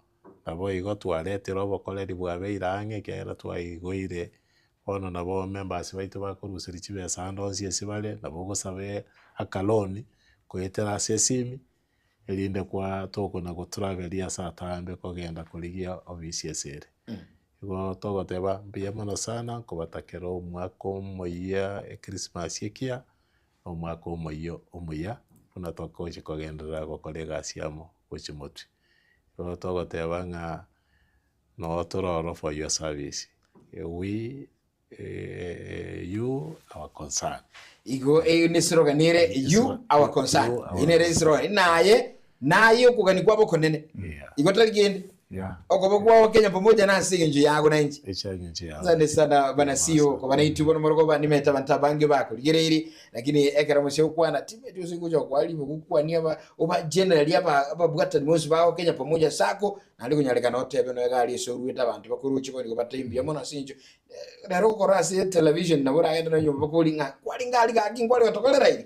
nabo igo twaretire obokoreri bwabeire ang'e ekiagera twaigoire bono nabo members baito bakoruseria chibesa ande onsi ase bare, nabo ogosaba akaloni goetera ase esimi, erinde kwa tokona gotravelia ase atambe kogenda korigia ofisi ase ere. Igo togoteba mbuya mono sana nkobatakera omwaka omoyia echristmas ekiya, na omwaka omoyia omuya, buna togochi kogenderera gokora egasi amo gochia motwe. Igo togoteba ng'a noo tore ororo for your service, we you our concern. Igo eyo ne slogan ere you our concern. You our Eye nere slogan. Naye naye okogania kwabo okonene. Yeah. Igo tari kende. Yeah. Okoba kwao Kenya pamoja na ase eng'encho yago na inche. Eche eng'encho yago. Asante sana bana CEO koba naintwe bono morogoba nimete abanto abange bakorigereiri lakini ekero mose gokwana timeti ase gocha kwaribo gokwania aba oba generally aba ababwatani bonsi bao Kenya pamoja sacco Naende konyarekana otebe nonya gari ase oruete abanto bakoroche bono nigo batebie mbuya mono ase eng'encho rero okora ase etelevision nabo oragende nonya nyomba bakori ng'a kware ngari gaki nkware gotokorera iga.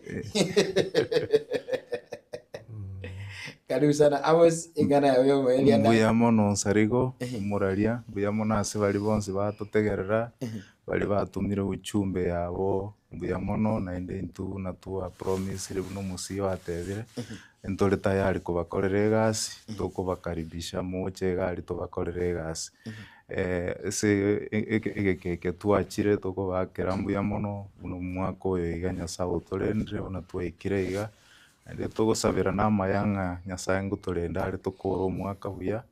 Karibu sana Amos, eng'ana yago yomoerio ande. Mbuya mono Nsarigo, omoraria, mbuya mono ase baria bonsi batotegerera, baria batomire ujumbe yabo, mbuya mono naende intwe buna twapromisire buna omosii atebire, Ntore tayari kobakorera egasi, tokobakaribisha moche iga aria tobakorere egasi. Ase egeka eke twachire tokobaakera mbuya mono, buna omwaka oyo iga Nyasaye otorendire buna twaikire iga, naende togosabera na amaya ng'a Nyasaye ngotorende are tokore omwaka buya,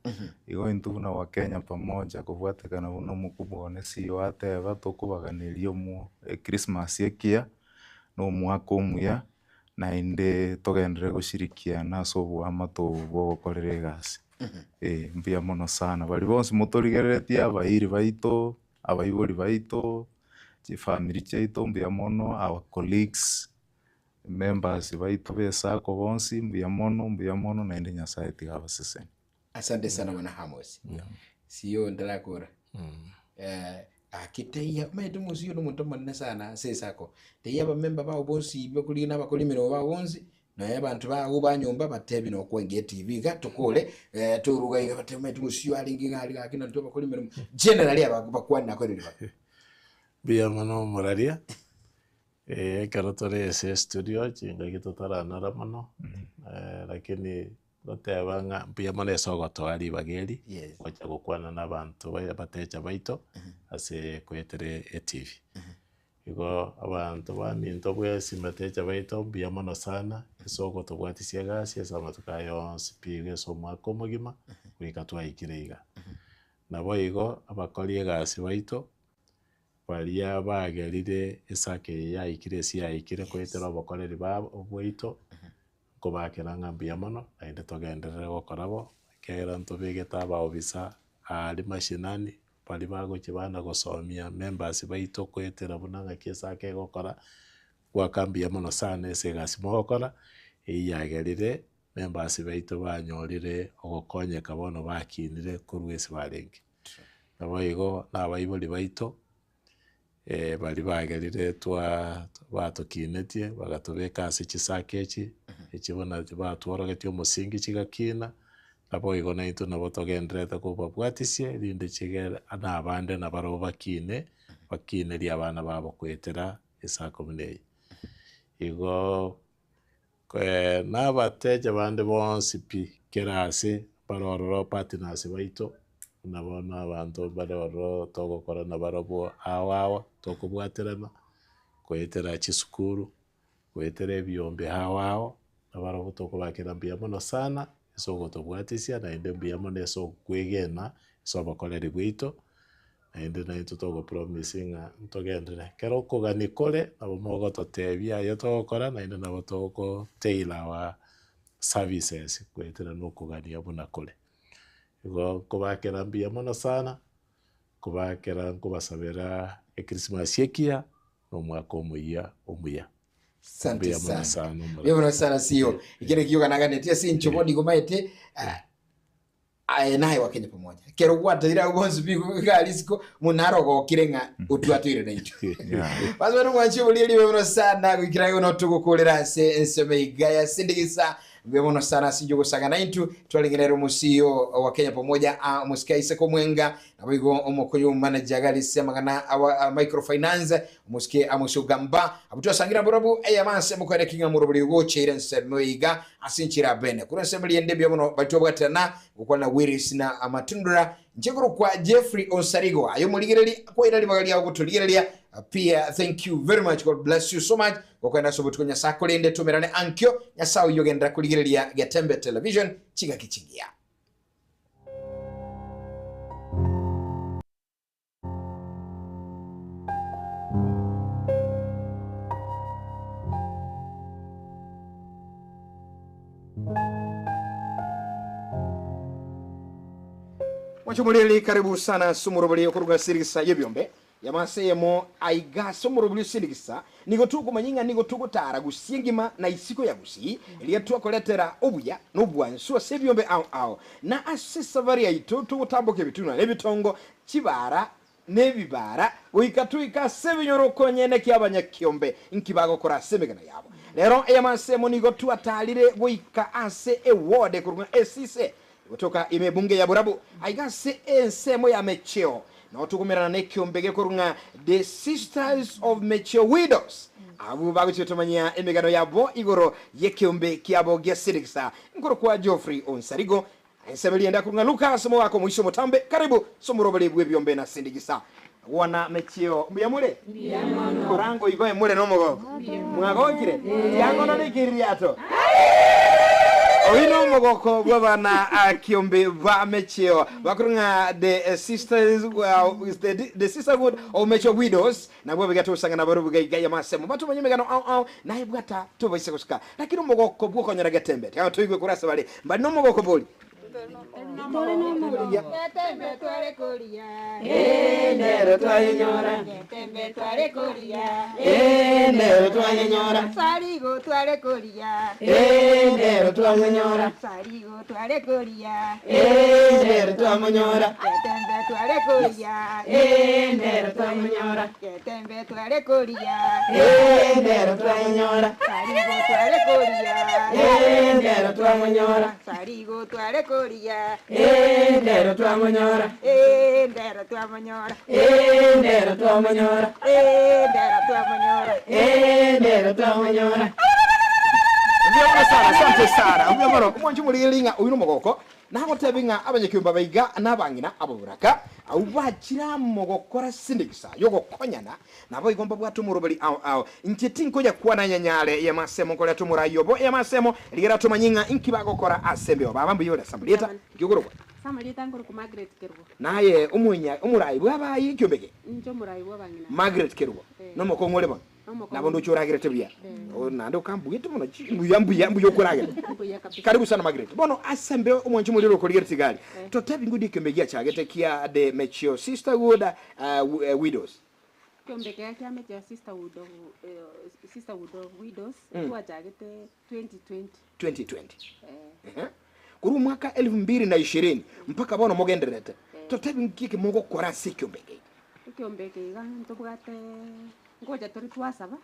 igo intwe buna wakenya pamoja kobwatekana buna omokubwa one CEO ateba, tokobaganeria omo echristmas ekiya, na omwaka omuya. naende togenderere goshirikiana ase oboamate obo bwa ogokorera egasi. Eh, mbuya mono sana. Baria bonsi motorigereretie abairi baito, abaibori baito, chifamiri chiaito mbuya mono, our colleagues, members baito ba esacco bonsi mbuya mono mbuya mono naende Nyasaye tiga abasesenie. Asante sana bwana Amos. Sio ntarakora. Eh, gaki teiya omanyete omosio oyo nomonto omonene sana ase esako. Teiya abamemba bao bonsi bakorigia na abakori emeremo bao bonsi, nonya abanto bago ba nyomba batebi nokwenge etv iga tokore eh, toruga iga batebe omanyete omosio oyo arenge iga aria gaki nantwe abakori emeremo. Generally aba bakwane nakorire ba. Mbuya mono omoraria. Ekero tore ase estudio chingaki totaranara mono, lakini ngoteba ng'a mbuya mono ase ogotoa ribaga eri, Yes. gocha gokwana na abanto baye abatecha baito, ase koetera etv. Igo abanto baminto bwensi mbatecha baito mbuya mono sana, ase ogotobwatisia egasi ase amatuko aya yonsi pi iga ase omwaka omogima, goika twaikire iga. Naboigo abakori egasi baito, baria bagerire esake eye yaikire ase yaikire koetera obokoreri babo bwaito, nkobakera ng'a mbuya mono, naende togenderere gokora bo, ekiagera ntobegete abaofisa aria mashinani, baria bagochia bana gosomia members baito koetera buna ng'aki esake egokora, goaka mbuya mono sana ase egasi mogokora, eywo yagerire members baito banyorire ogokonyeka bono bakinire korwa ase barenge. Naboigo na abaibori baito, baria bagerire twaa batokinetie bagatobeka ase chisake echi, echi buna batworogetie omosingi chigakina, naboigo naintwe nabo togendererete kobabwatisia erinde chigere na abande nabarabwo bakine, bakinerie abana babo goetera esako buna eye. Igo na abateja bande bonsi pi, kera ase bare ororo partners baito, buna bono abanto mbare ororo togokora nabarabwo ao ao, tokobwaterana, goetera chisukuru, goetera ebiombe ao ao, nabarabwo tokobakera mbuya mono sana, ase ogotobwatisia naende mbuya mono ase okwegena ase obokoreri bwaito, Naende naintwe togopromise ng'a ntogenderere. Ekero okogania kore, nabo mogototebia aye togokora, naende nabo toko tailor our services goetera na okogania buna kore. Igo nkobakera mbuya mono sana, nkobakera nkobasabera echristmas ekiya, na omwaka omoyia omuya. Asante Mbuya mono sana. sana omorembe. Mbuya mono sana CEO. Ekero ekio kanaganeti ase inche bono nigo maete ah, Aye naye Wakenya Pamoja. Ekero gwateire abwo bonsi pi iga risiko munaro arogokire ng'a otwatoire naintwe. Basi bano mwanchi oborie ribe mono sana goikera igo notogokorera ase ensemo iga ya Sindigisa. Mbuya mono sana ase inche ogosaga naintwe twarenge nere omo-CEO wa Kenya Pamoja ah, omosike Isaac Omwenga naboigo omokoyo manager iga ase amang'ana awa ah, microfinance omosike Amos Ogamba abwo twasangire nabarabwo eyemo ase mokoenda ki ng'a morobori ogocheire ensemo iga Ase enchera ya bene, korwa ensemo riende mbuya mono baria twabwaterana gokwana na Willis na Amatundura, inche nkorokwa Jeffrey Onsarigo, aye omorigereria kwaira ribaga riao gotorigereria pia thank you very much God bless you so much gokoenda ase obotuko Nyasae akorende tomerane ankio Nyasae oyio genderera korigereria Getembe Television chingaki chingiya. Mwachomoreri karibu sana ase omorobori okoruga ase erigisa y'ebiombe yamase eyemo aiga ase omorobori ase erigisa nigo tokomanya ng'a nigo togotara gusii engima na isiko ya gusii eria twakoretera obuya na obwansu ase ebiombe ao ao na ase esafari yaito togotamboka ebitunwa na ebitongo chibara nebibara, goika toike ase ebinyoro konyene ki'abanyakiombe, inki bagokora ase emegano yabo. Rero ey'amasemo nigo twatarire goika ase eward ekorokwa ng'a Esise, egotoka ime ebunge ya Borabu, aiga ase ensemo ya Mecheo, nao tokomerana nekiombe gekorokwa ng'a The Sisters of Mecheo Widows, abwo bagochia gotomanyia emegano yabo igoro y'ekiombe kiabo gia Sirigisa. Nkorokwa Geoffrey Onsarigo, Ensemo eria ende akorwa ng'a Lukas, omogaka omoisia omotambe, karibu ase omoroberi bw'ebiombe na sindigisa. Gwana mechio, mbuya more? Korango igo emore nomogoko? Mwagokire? Tiangono nekiririato? Oyio nomogoko bw'abana kiombe ba mechio bakorwa ng'a the sisters, the sisterhood of mechio widows, nabwo abiga tosang'ana barobwo iga iga y'amasemo batomanye emegano ao ao naye bwata tobaisa gosuka. Lakini omogoko bw'okonyora getembe tiga toigwe korwa ase bare mbare nomogoko bori. Getembe tware koria. Nero twayenyora. Getembe tware koria. Nero twayenyora. Sarigo tware koria. Nero twamonyora. Sarigo tware koria. Nero twamonyora. Getembe tware koria. Nero twamonyora. Getembe tware koria. Nero twamonyora. Sarigo tware koria. Nero twamonyora. Sarigo tware koria. korigia. Ee, ndero twamonyora. Ee, ndero twamonyora. Ee, ndero twamonyora. Ee, ndero twamonyora. Ee, ndero twamonyora. Mbuya mono sana, asante sana. Mbuya mono. Omwanchi omorigereria ng'a oyio nomogoko, nagotebie ng'a abanyakiombe abaiga na abang'ina ababoraka, abwo bachire amo gokora sindikisa y'ogokonyana, naboigo mbabwate omoroberi ao ao. Inche tinkoyakwana nyanyare y'amasemo nkoreta omorai obo y'amasemo, rigera tomanye ng'a inki bagokora ase embeo. Baba mbuya ore ase amarieta, inki okorokwa? Ase amarieta nkorokwa Margaret Kerubo. Naye omonya omorai bw'abayi ekiombe eke? Inche omorai bw'abang'ina. Margaret Kerubo, nomokong'u ore bono? Nabo ndoche oragerete buya. Oh, naende okambuete mono chi mbuya mbuya mbuya okoragera. Mbuya kabisa. Karibu sana Margaret. Bono ase embe omwanchi omorero okorigeretie egari. Totebi ng'o ekiombe giachagete kia the Mechio Sisterhood Widows. Ekiombe keria kia Mechio Sisterhood of Sisterhood of Widows twachagete 2020. 2020. Ehe. Korwa omwaka elfu mbili na ishirini mpaka bono mogendererete. Totebi nki eke mogokora ase ekiombe eke? Ekiombe eke iga ntobwate ngocha tore twasaba,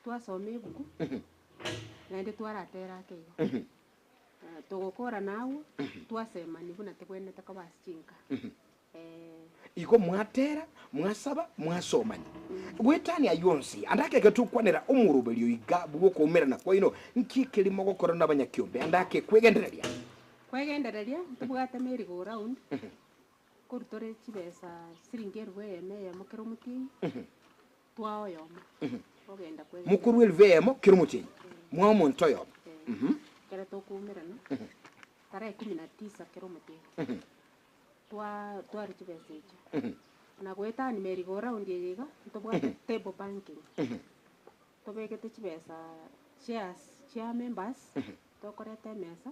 twasoma ebuku, naende twaratera ake igo. Togokorana agwo, twasemania buna tobwenerete koba ase chinka. Igo mwatera, mwasaba, mwasomania. Goetania ayio onsi, ande ake ekero togokwanera omoroberio iga bw'okoumerana kwaino, nki ekeri mogokora nabanyakiombe ande ake kwegendereria? Kwegendereria, ntobwate merry go round, Korwa tore chibesa siringi elifu eyemo eyemo kera omotienyi, twaa oyomo, ogenda kwegendereria. Mokorwa elifu eyemo kera omotienyi, mwaa omonto oyomo. Ekero tokoumerana, tarehe kumi na tisa kera omotienyi, twaa twarwa chibesa echio. Na goetania merry go round eye iga, ntobwate table banking, tobegete chibesa shares chia members, tokoreta emesa.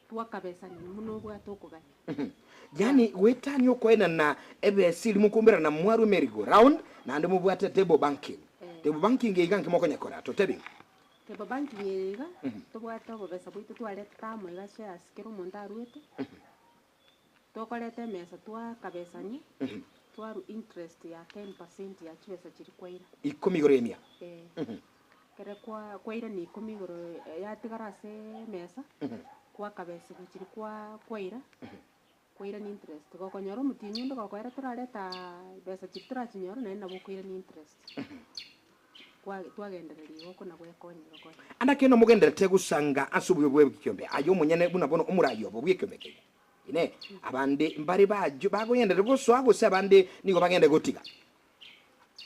Twakabesania buna obwate okogania. Yaani goetania okoenana ebesa eria mokoumberana mwarwe merry go round naende mobwate table banking. Table banking eye iga nki mokonyekora? Totebi. Table banking eye iga tobwate obobesa bwaito twaretete amo iga shares kera omonto arwete, tokoreta emesa twakabesania twarwa interest ya 10% ya chibesa chiria kwaira. Ikomi igoro ya emia. Eh. Ekero kwa kwairania ikomi igoro yatigara ase emesa, kwakabesigwa chiria kwa kwaira, kwairania interest. Gokonyora omotienyi onde gokoera torareta besa chiria torachinyora naende nabo okoirania interest. Kwa twagendereria igo okona gwekonya igo konya. Ande ekeene mogendererete gosanga ase obuya bw'ekiombe, aye omonyene buna bono omoraai obo bw'ekiombe keria. Inee! Abande mbare bajo bakogenderera gosoa, gose abande nigo bagende gotiga?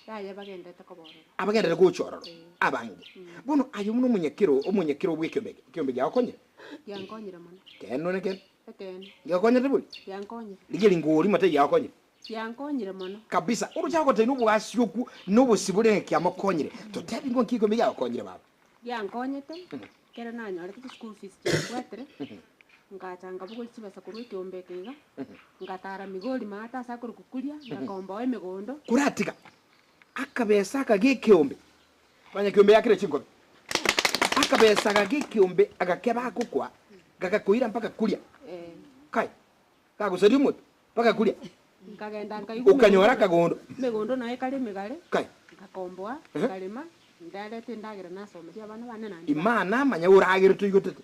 Yaya bagenderete koba ororo. Abagenderere gocha ororo abange. Bono aye buna omonyakero, omonyakero bw'ekiombe eke, ekiombe giagokonyire? Giankonyire mono. Ekeene none ekeene? Ekeene. Giagokonyete bori? Giankonyire. Rigia ringori mate giagokonyire? Giankonyire mono. Kabisa. Oroche agotebia nobogasi okwo na obosibore ng'a kiamokonyire. Totebi ng'o nki ekiombe giagokonyire baba? Giankonyete, ekero nanyorete chischool fees chiambwatire, ngacha nkabogoria chibesa korwa ekeombe eke iga, ngatara Migori maate ase akorokwa Kuria, ngakomboa emegondo. Koratiga akabesa aka g'ekeombe, abanyakeombe yakire chinkobi, akabesa aka g'ekeombe agake bagokwa, gagakoira mpaka Kuria. Kai, gagosaria omote mpaka Kuria. Nkagenda nkaigwa Okanyora akagondo. Emegondo naye ekare emegare, Kai. nkakomboa, nkarema, ndareta endagera nasomeria abana bane naende Imaa namanya oragere toigotete.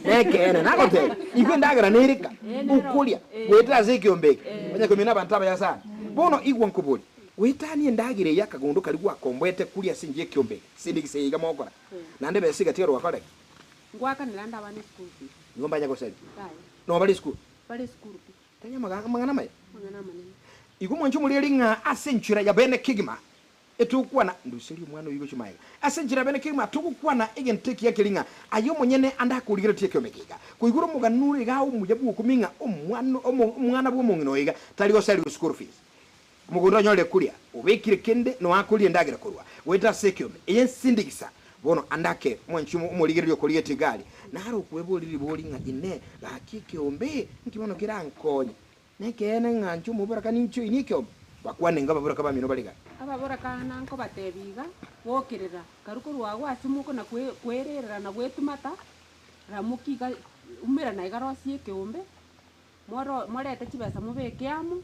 Nekeene nagotebia, igwe endagera nereka, okoria, goetera ase ekiombe eke. Onye komina abanto abaya sana. Bono igwa nkoborie, goetania endagera eye akagondo karia gwakomboete koria ase enchera y'ekiombe eke, sindikisa eye iga mogokora, naende besa egatiga rwakora ki? Ngwakanera ande abana eschool fees. Nigo mbanya goseria. Yaya. Noo bare esukuru? Bare esukuru pi. Tari amang'ana amaya. Amang'ana amanene. Igo mwanche omoreri ng'a ase enchera ya bene kegima etogokwana, nduserie omwana oyio gochia magega. Ase enchera ya bene kegima togokwana egento ekiya keria ng'a aye omonyene ande akorigeretie ekeombe eke iga. Koigora omogano ore iga omuya bw'okumia ng'a omwana omwana bw'omong'ina oyo iga tari goseriwa school fees. Omogondo onyorire koria, obekire kende noakoria endagera korwa goeta ase ekeombe eye nsindigisa. Bono ande ake, mwanchi omorigereria okorigetie egari, naro okweboria ribori ng'a Inee, gaki ekeombe nki bono kerankonye? Nekeene ng'a inche omoboraka ninche oinie ekeombe? Bakwane ng'a ababoraka bamino bare gari. Ababoraka nankobatebia iga, Bokerera, karu korwa agwo ase mokona kwererera na gwetumata, ramokia iga, umerana iga rosia ekeombe, morete chibesa mobeke amo,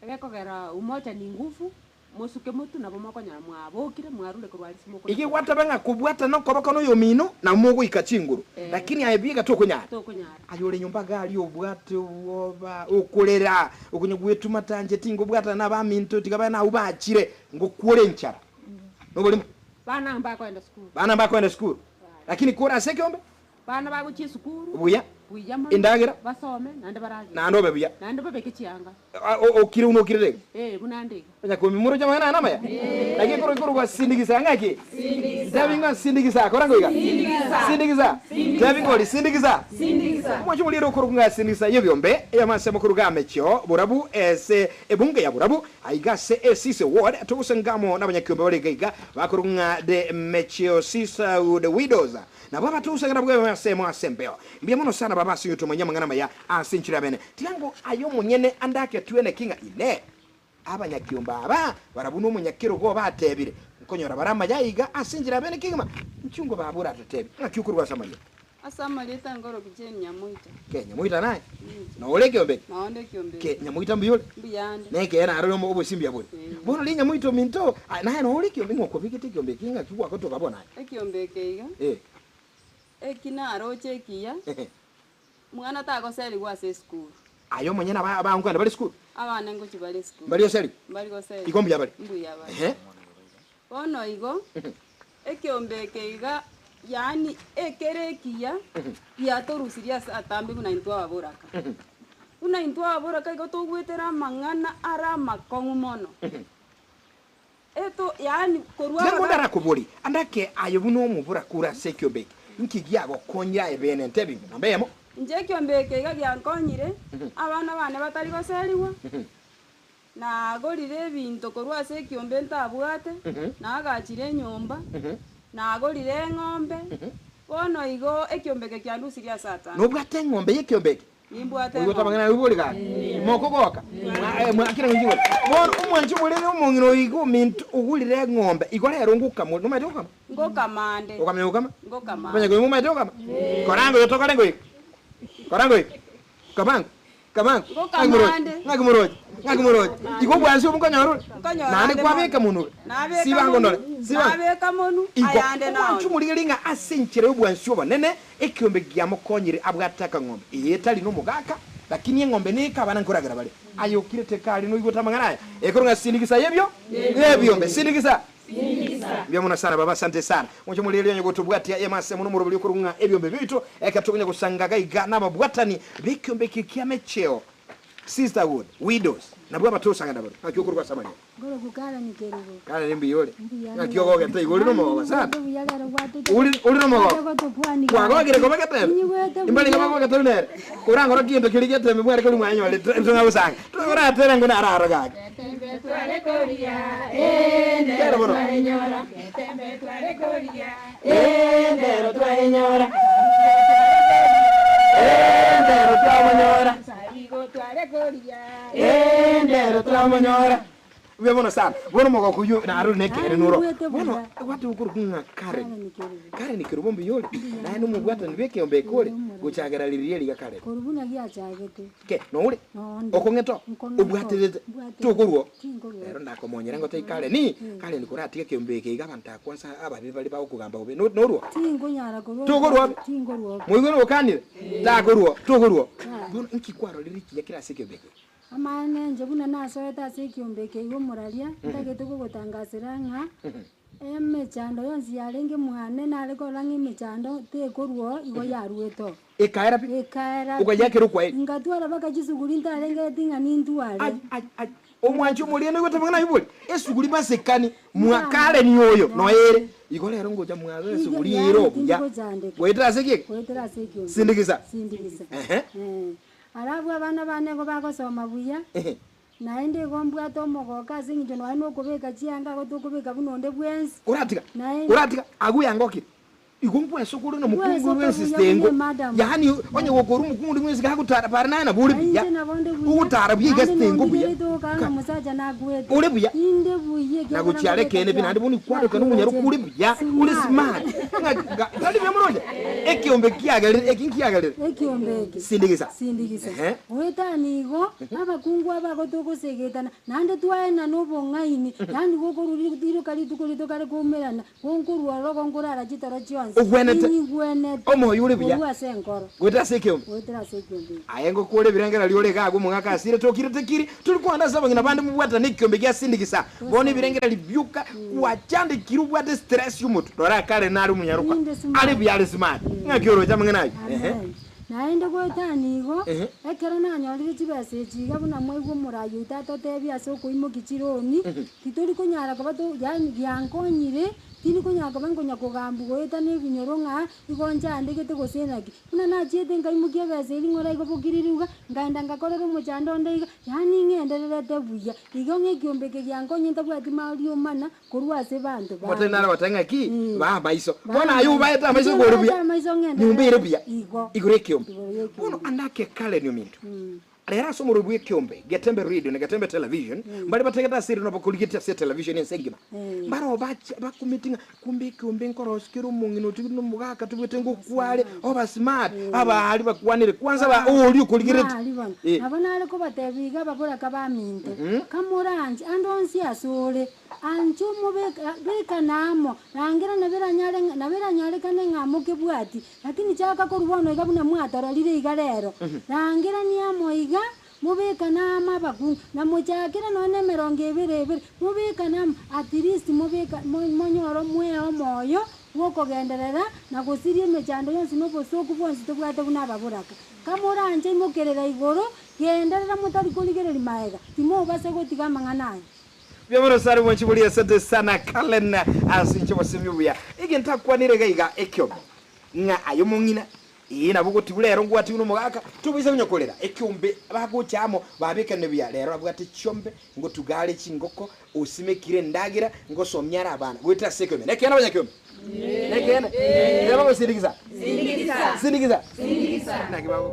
Egekogera umoja ni nguvu, Mosuke motwe nabo mokonyora mwabokire, mwarure korwa aria ase mokona Iga korwa. gwateba ng'a kobwatana nokoboko noyomino, nabo mogoika chinguru, lakini aye biga tokonyara. Tokonyara. Aye ore nyomba iga aria obwate obwoba, okorera, okonya gwetuma tancheti ngobwatana nabaminto tiga babe nabwo bachire, ngokwore enchara. Noborimo? Bana mbakoenda sukuru. Bana mbakoenda sukuru, lakini kore ase ekeombe. Bana bagochia esukuru. Buya. Buya mono. Endagera. Basome, naende baragere. Naende obe buya. Naende babeke chianga. Okire buna okire iga? Ee, buna nde iga. Onye komimoroche amang'ana aya namaya? Naki ekero ikorokwa sindigisa ng'aki? Tebi ng'a sindigisa, kora ngoiga. Sindigisa. Tebi ng'ori sindigisa. Omwancho oria ere okorokwa ng'a sindigisa y'ebiombe ey'amase amakuru g'amechio borabu ase ebunge ya borabu aiga ase esise ward togosanga amo nabanyakiombe bare iga iga bakorokwa ng'a the Mechio Sisterhood Widows. Nabo abatosang'ana bw'eema ase ase embeo. Mbuya mono sana baba ase oyotomanyia amang'ana amaya ase enchera y'abene. Tiga ngo aye omonyene andake twene ki ng'a Inee! Abanyakiombe aba barabwo nomonyakerogo obatebire, Nkonyora bare amaya aiga ase enchera y'abene kegima? Inchuo ngo baba oratotebi, ng'aki okorua ase amarieta? Ase amarieta nkoroki Jane Nyamoita. Ke, Nyamoita naye? Nore ekiombe eke? Nonde ekiombe Ke, eke. Nyamoita mbuya ore? Mbuya ande. Nekeene arore omo obosie mbuya bore. Ee. Bono riria Nyamoita ominto, aye naye nore ekiombe, ng'o okwabegete ekiombe eke ng'aki gwagotoka bono aye? Ekiombe eke iga, Eh. eki naroche ekiya, mwana tagoserigwa ase esukuru. Aye omonyene aba abankwana bare esukuru? Abana ngochia bare esukuru. Mbari goserigwa? Mbari goserigwa. Igo mbuya bare? Mbuya bare. Ehe. Bono igo, ekiombe eke iga, yaani ekere ekiya, giatorusirie ase atambe buna intwe ababoraka. Buna intwe ababoraka igo togwetera amang'ana are amakong'u mono. Eto, yaani korwa Tiga abagaka. ndarakoborie, andake aye buna omoboraka ore ase ekiombe eke, inki giagokonyire aye bene? Ntebi namba eyemo. Inche ekiombe eke iga giankonyire, abana bane batari goserigwa, Nagorire ebinto korwa ase ekiombe ntabwate, naagachire enyomba, nagorire eng'ombe, bono igo ekiombe eke kiandusirie ase atambe. Nobwate eng'ombe y'ekiombe eke? Nimbwate Oigwete eng'ombe. amang'ana aya oibori gaki? Mokogoka? Mwakire ng'o chigori? Bono omwanchi omorere omong'ina oiga ominto ogorire eng'ombe, igo rero ngokama ore, nomanyete gokama? Ngokama nde. Okamanya gokama? Ngokama Omanye koima omanyete gokama? Kora ngoyo tokore ngoika. Kora ngoika. Kabango, kabango, ng'aki moroche, Ngokamande. ng'aki moroche, ng'aki moroche. Igo obwansi obo nkonyora ore? Nkonyora Naende ande kwabeka mono. monwe ore. Nabeka Sibango monwe, ndore, sibango. nabeka monwe, Igo, ayande omwanchi naonya. omorigereria ng'a ase enchera y'obwansi obonene, ekiombe giamokonyire abwate akang'ombe. Eye etari nomogaka, lakini eng'ombe neke abana nkoragera bare. Aye okirete kare noigwete amang'ana aya? Ekorwa ng'a sindigisa y'ebio, y'ebiombe, sindigisa. Mbuya mono sana baba asante sana. Moche morigereria onye gotobwatia eye mase mono omoroberi okorwa ng'a ebiombe biaito ekero tokonya gosanga gaiga nababwatani b'ekiombe eke kia mecheo sisterhood widows nabwo abatosang'ana baria ng'aki okorwa ase amarieta. Ngoroku Karen Kerubo. Karen mbuya ore Mbuya ng'aki ogogete igo ore nomogogo sana Mbuya rero gwatocha ore ore nomogogo gotokwania kwagogire koba getembe Inyigwete imbarenge buya. bagogetebi nere korangora gento keria getembe mware koria mwanyorete tong'a gosanga toratere ng'o naro aro gaki. Kera bono. Endero twayenyora. Endero twamonyora. Endero twamonyora. Mbuya mono sana. Bono omogoko oyio naro nekeene noro. Bono gwateba okorokwa ng'a Karen. Karen Kerubo mbuya ore. Naye nomobwatani bw'ekeombe eke ore gochagera riria riga Karen. Korwa buna giachagete. Ke, noore? Nonde. Okong'ete oo? Nkong'ete oo. Obwaterete? Mbwaterete. Tokorwa oo? Tinkorwa oo. Rero ndakomonyera ngotebi Karen, Karen koratiga ekeombe eke iga abanto akwo ase ababe bare bagokogamba bobe, no- norwa oo? Tinkonyara korwa Tokorwa oo? Tinkorwa oo. Moigwe nogokanire? Takorwa oo, tokorwa oo. Yaya. Bono inki kwarorire ekiya kere ase ekeombe eke? Amaene inche buna nasoete ase ekeombe eke iga omoraria, ntagete kogotangasera ng'a emechando yonsi yarenge mwane nare korora ng'a emechando tekorwa oo igo yaruete oo. Ekaera pi? Ekaera pi. Okayakera okwaeri. Ngatwara mpaka chisuguri ntarengereti ng'a nintware. Ai, ai, ai. Omwanchi omorende oigwete amang'ana ayio bori, esuguri masekani, mwa Karen oyo noere. Igo rero ngocha mwabe esuguri ere obuya. Goetera ase ki eke? Goetera ase ekeombe. Sindigisa. Sindigisa. Ehe. Eh. Arabwo abana bane igo bagosoma buya, naende igo mbwate omogooko ase eng'encho nonya na okobeka chianga igo tokobeka buna onde bwensi. Oratiga, Naende. oratiga, agwo yangokire. Igo nkwesokore na Ngwesoka omokungu buya bw'esiste buna emadam. yaani onye gokora omokungu bw'ensi gagotara para naye nabo ore buya Inche nabo nde buya. ogotara buya Naende iga esitengo buya nondigerete okanga omosacha nakwete. Ore buya. Inde buya ekiagera nagochiara nkobeka ekene pi naende bono ikwaroka na omonyaro kure buya ore smart Ng'a- tari buya moroche ekiombe kiagerire eki nkiagerire Ekiombe eke. Sindigisa. Sindigisa. Ehe. Goetania igo, abakungu aba togosegetana, naende twaena na obong'aini, yaani gokorwa riroka rituko rito kare koumerana, gonkorwa ororo gonkorara chitoro chionsi. Ogwenete. Inyigwenete. Omoyo ore buya. Korwa ase enkoro. Goetera ase ekiombe. Goetera ase ekiombe. Aye ngokora ebirengera riore iga agwo omong'aka asire tokire tekiri turi kwana ase abang'ina bande mobwatane ekiombe gia sindigisa bono ebirengera biuka gwachandekire obwate stress y'omotu rora akare nare omonyaroka Inde smart. are buya are smart ng'aki oroche amang'ana aywo Ehe. Amen. Naende goetania igo, Ehe. ekero nanyorire chibesa echi iga buna mwaigwa omorai oito atotebie ase okoimokia chironi, titori konyara koba to yaani giankonyire, tindi konyara koba nkonya kogambwa goetana ebinyoro ng'a igo nchandegete gose naki. Buna nachiete nkaimokia ebesa eria ng'ora igo bokiriri iga, nkaenda nkakorera omochando onde iga, yaani ng'endererete buya. Igo ng'a ekiombe eke giankonye ntabwati mariomana korwa ase banto Omotari nare goteba ng'aki baa amaiso Baa bono aye obaete amaiso Inche igo ore mbaete buya amaiso ng'endererete nyomba ere buya igo. igoro ekiombe Igoro ya ekiombe. bono ande ake Karen ominto rero ase omorobio bwa ekiombe Getembe radio na Getembe television mbare batagete ase ere nabakorigetie ase etelevision ense engima mbaro bacha bakumeti ng'a kumbe ekiombe nkorosi kere omong'ina otigire na omogaka tobwate ngokware oba smart abaari bakwanire kwanza ba oria okorigereti Mari bono. Eh. Nabo nare kobatebia iga ababoraka baminto, kamoranche ande onsi ase ore, anche omobeka beka namo, rangera naberanyare naberanyarekane ng'a mokebwati, lakini chaka korwa bono iga buna mwatororire iga rero, rangera niamo iga, mobeka namo abakungu, na mochakere nonye na emerongo ebere ebere, mobeka namo, at least mobeka mo- monyore mwee omoyo, bwokogenderera, na gosiria emechando yonsi na obosoku bwonsi tobwate buna ababoraka. Kamoranche imokerera igoro, genderera motari korigereria maega, timobase gotiga amang'ana aya. Byabona sare mwanchi buri asante sana Karen ase inche bosemi buya egento akwanire iga iga ekiombe ng'a aye omong'ina ee nabo ogotigwa rero ngwatigwe na omogaka tobaisa konya korera ekiombe bagocha amo babekane buya rero abwate chiombe ngotuga are chingoko osimekire endagera ngosomia are abana goetera ase ekiombe nekeene abanyakiombe nekeene reba gosindigisa sindigisa naki bago.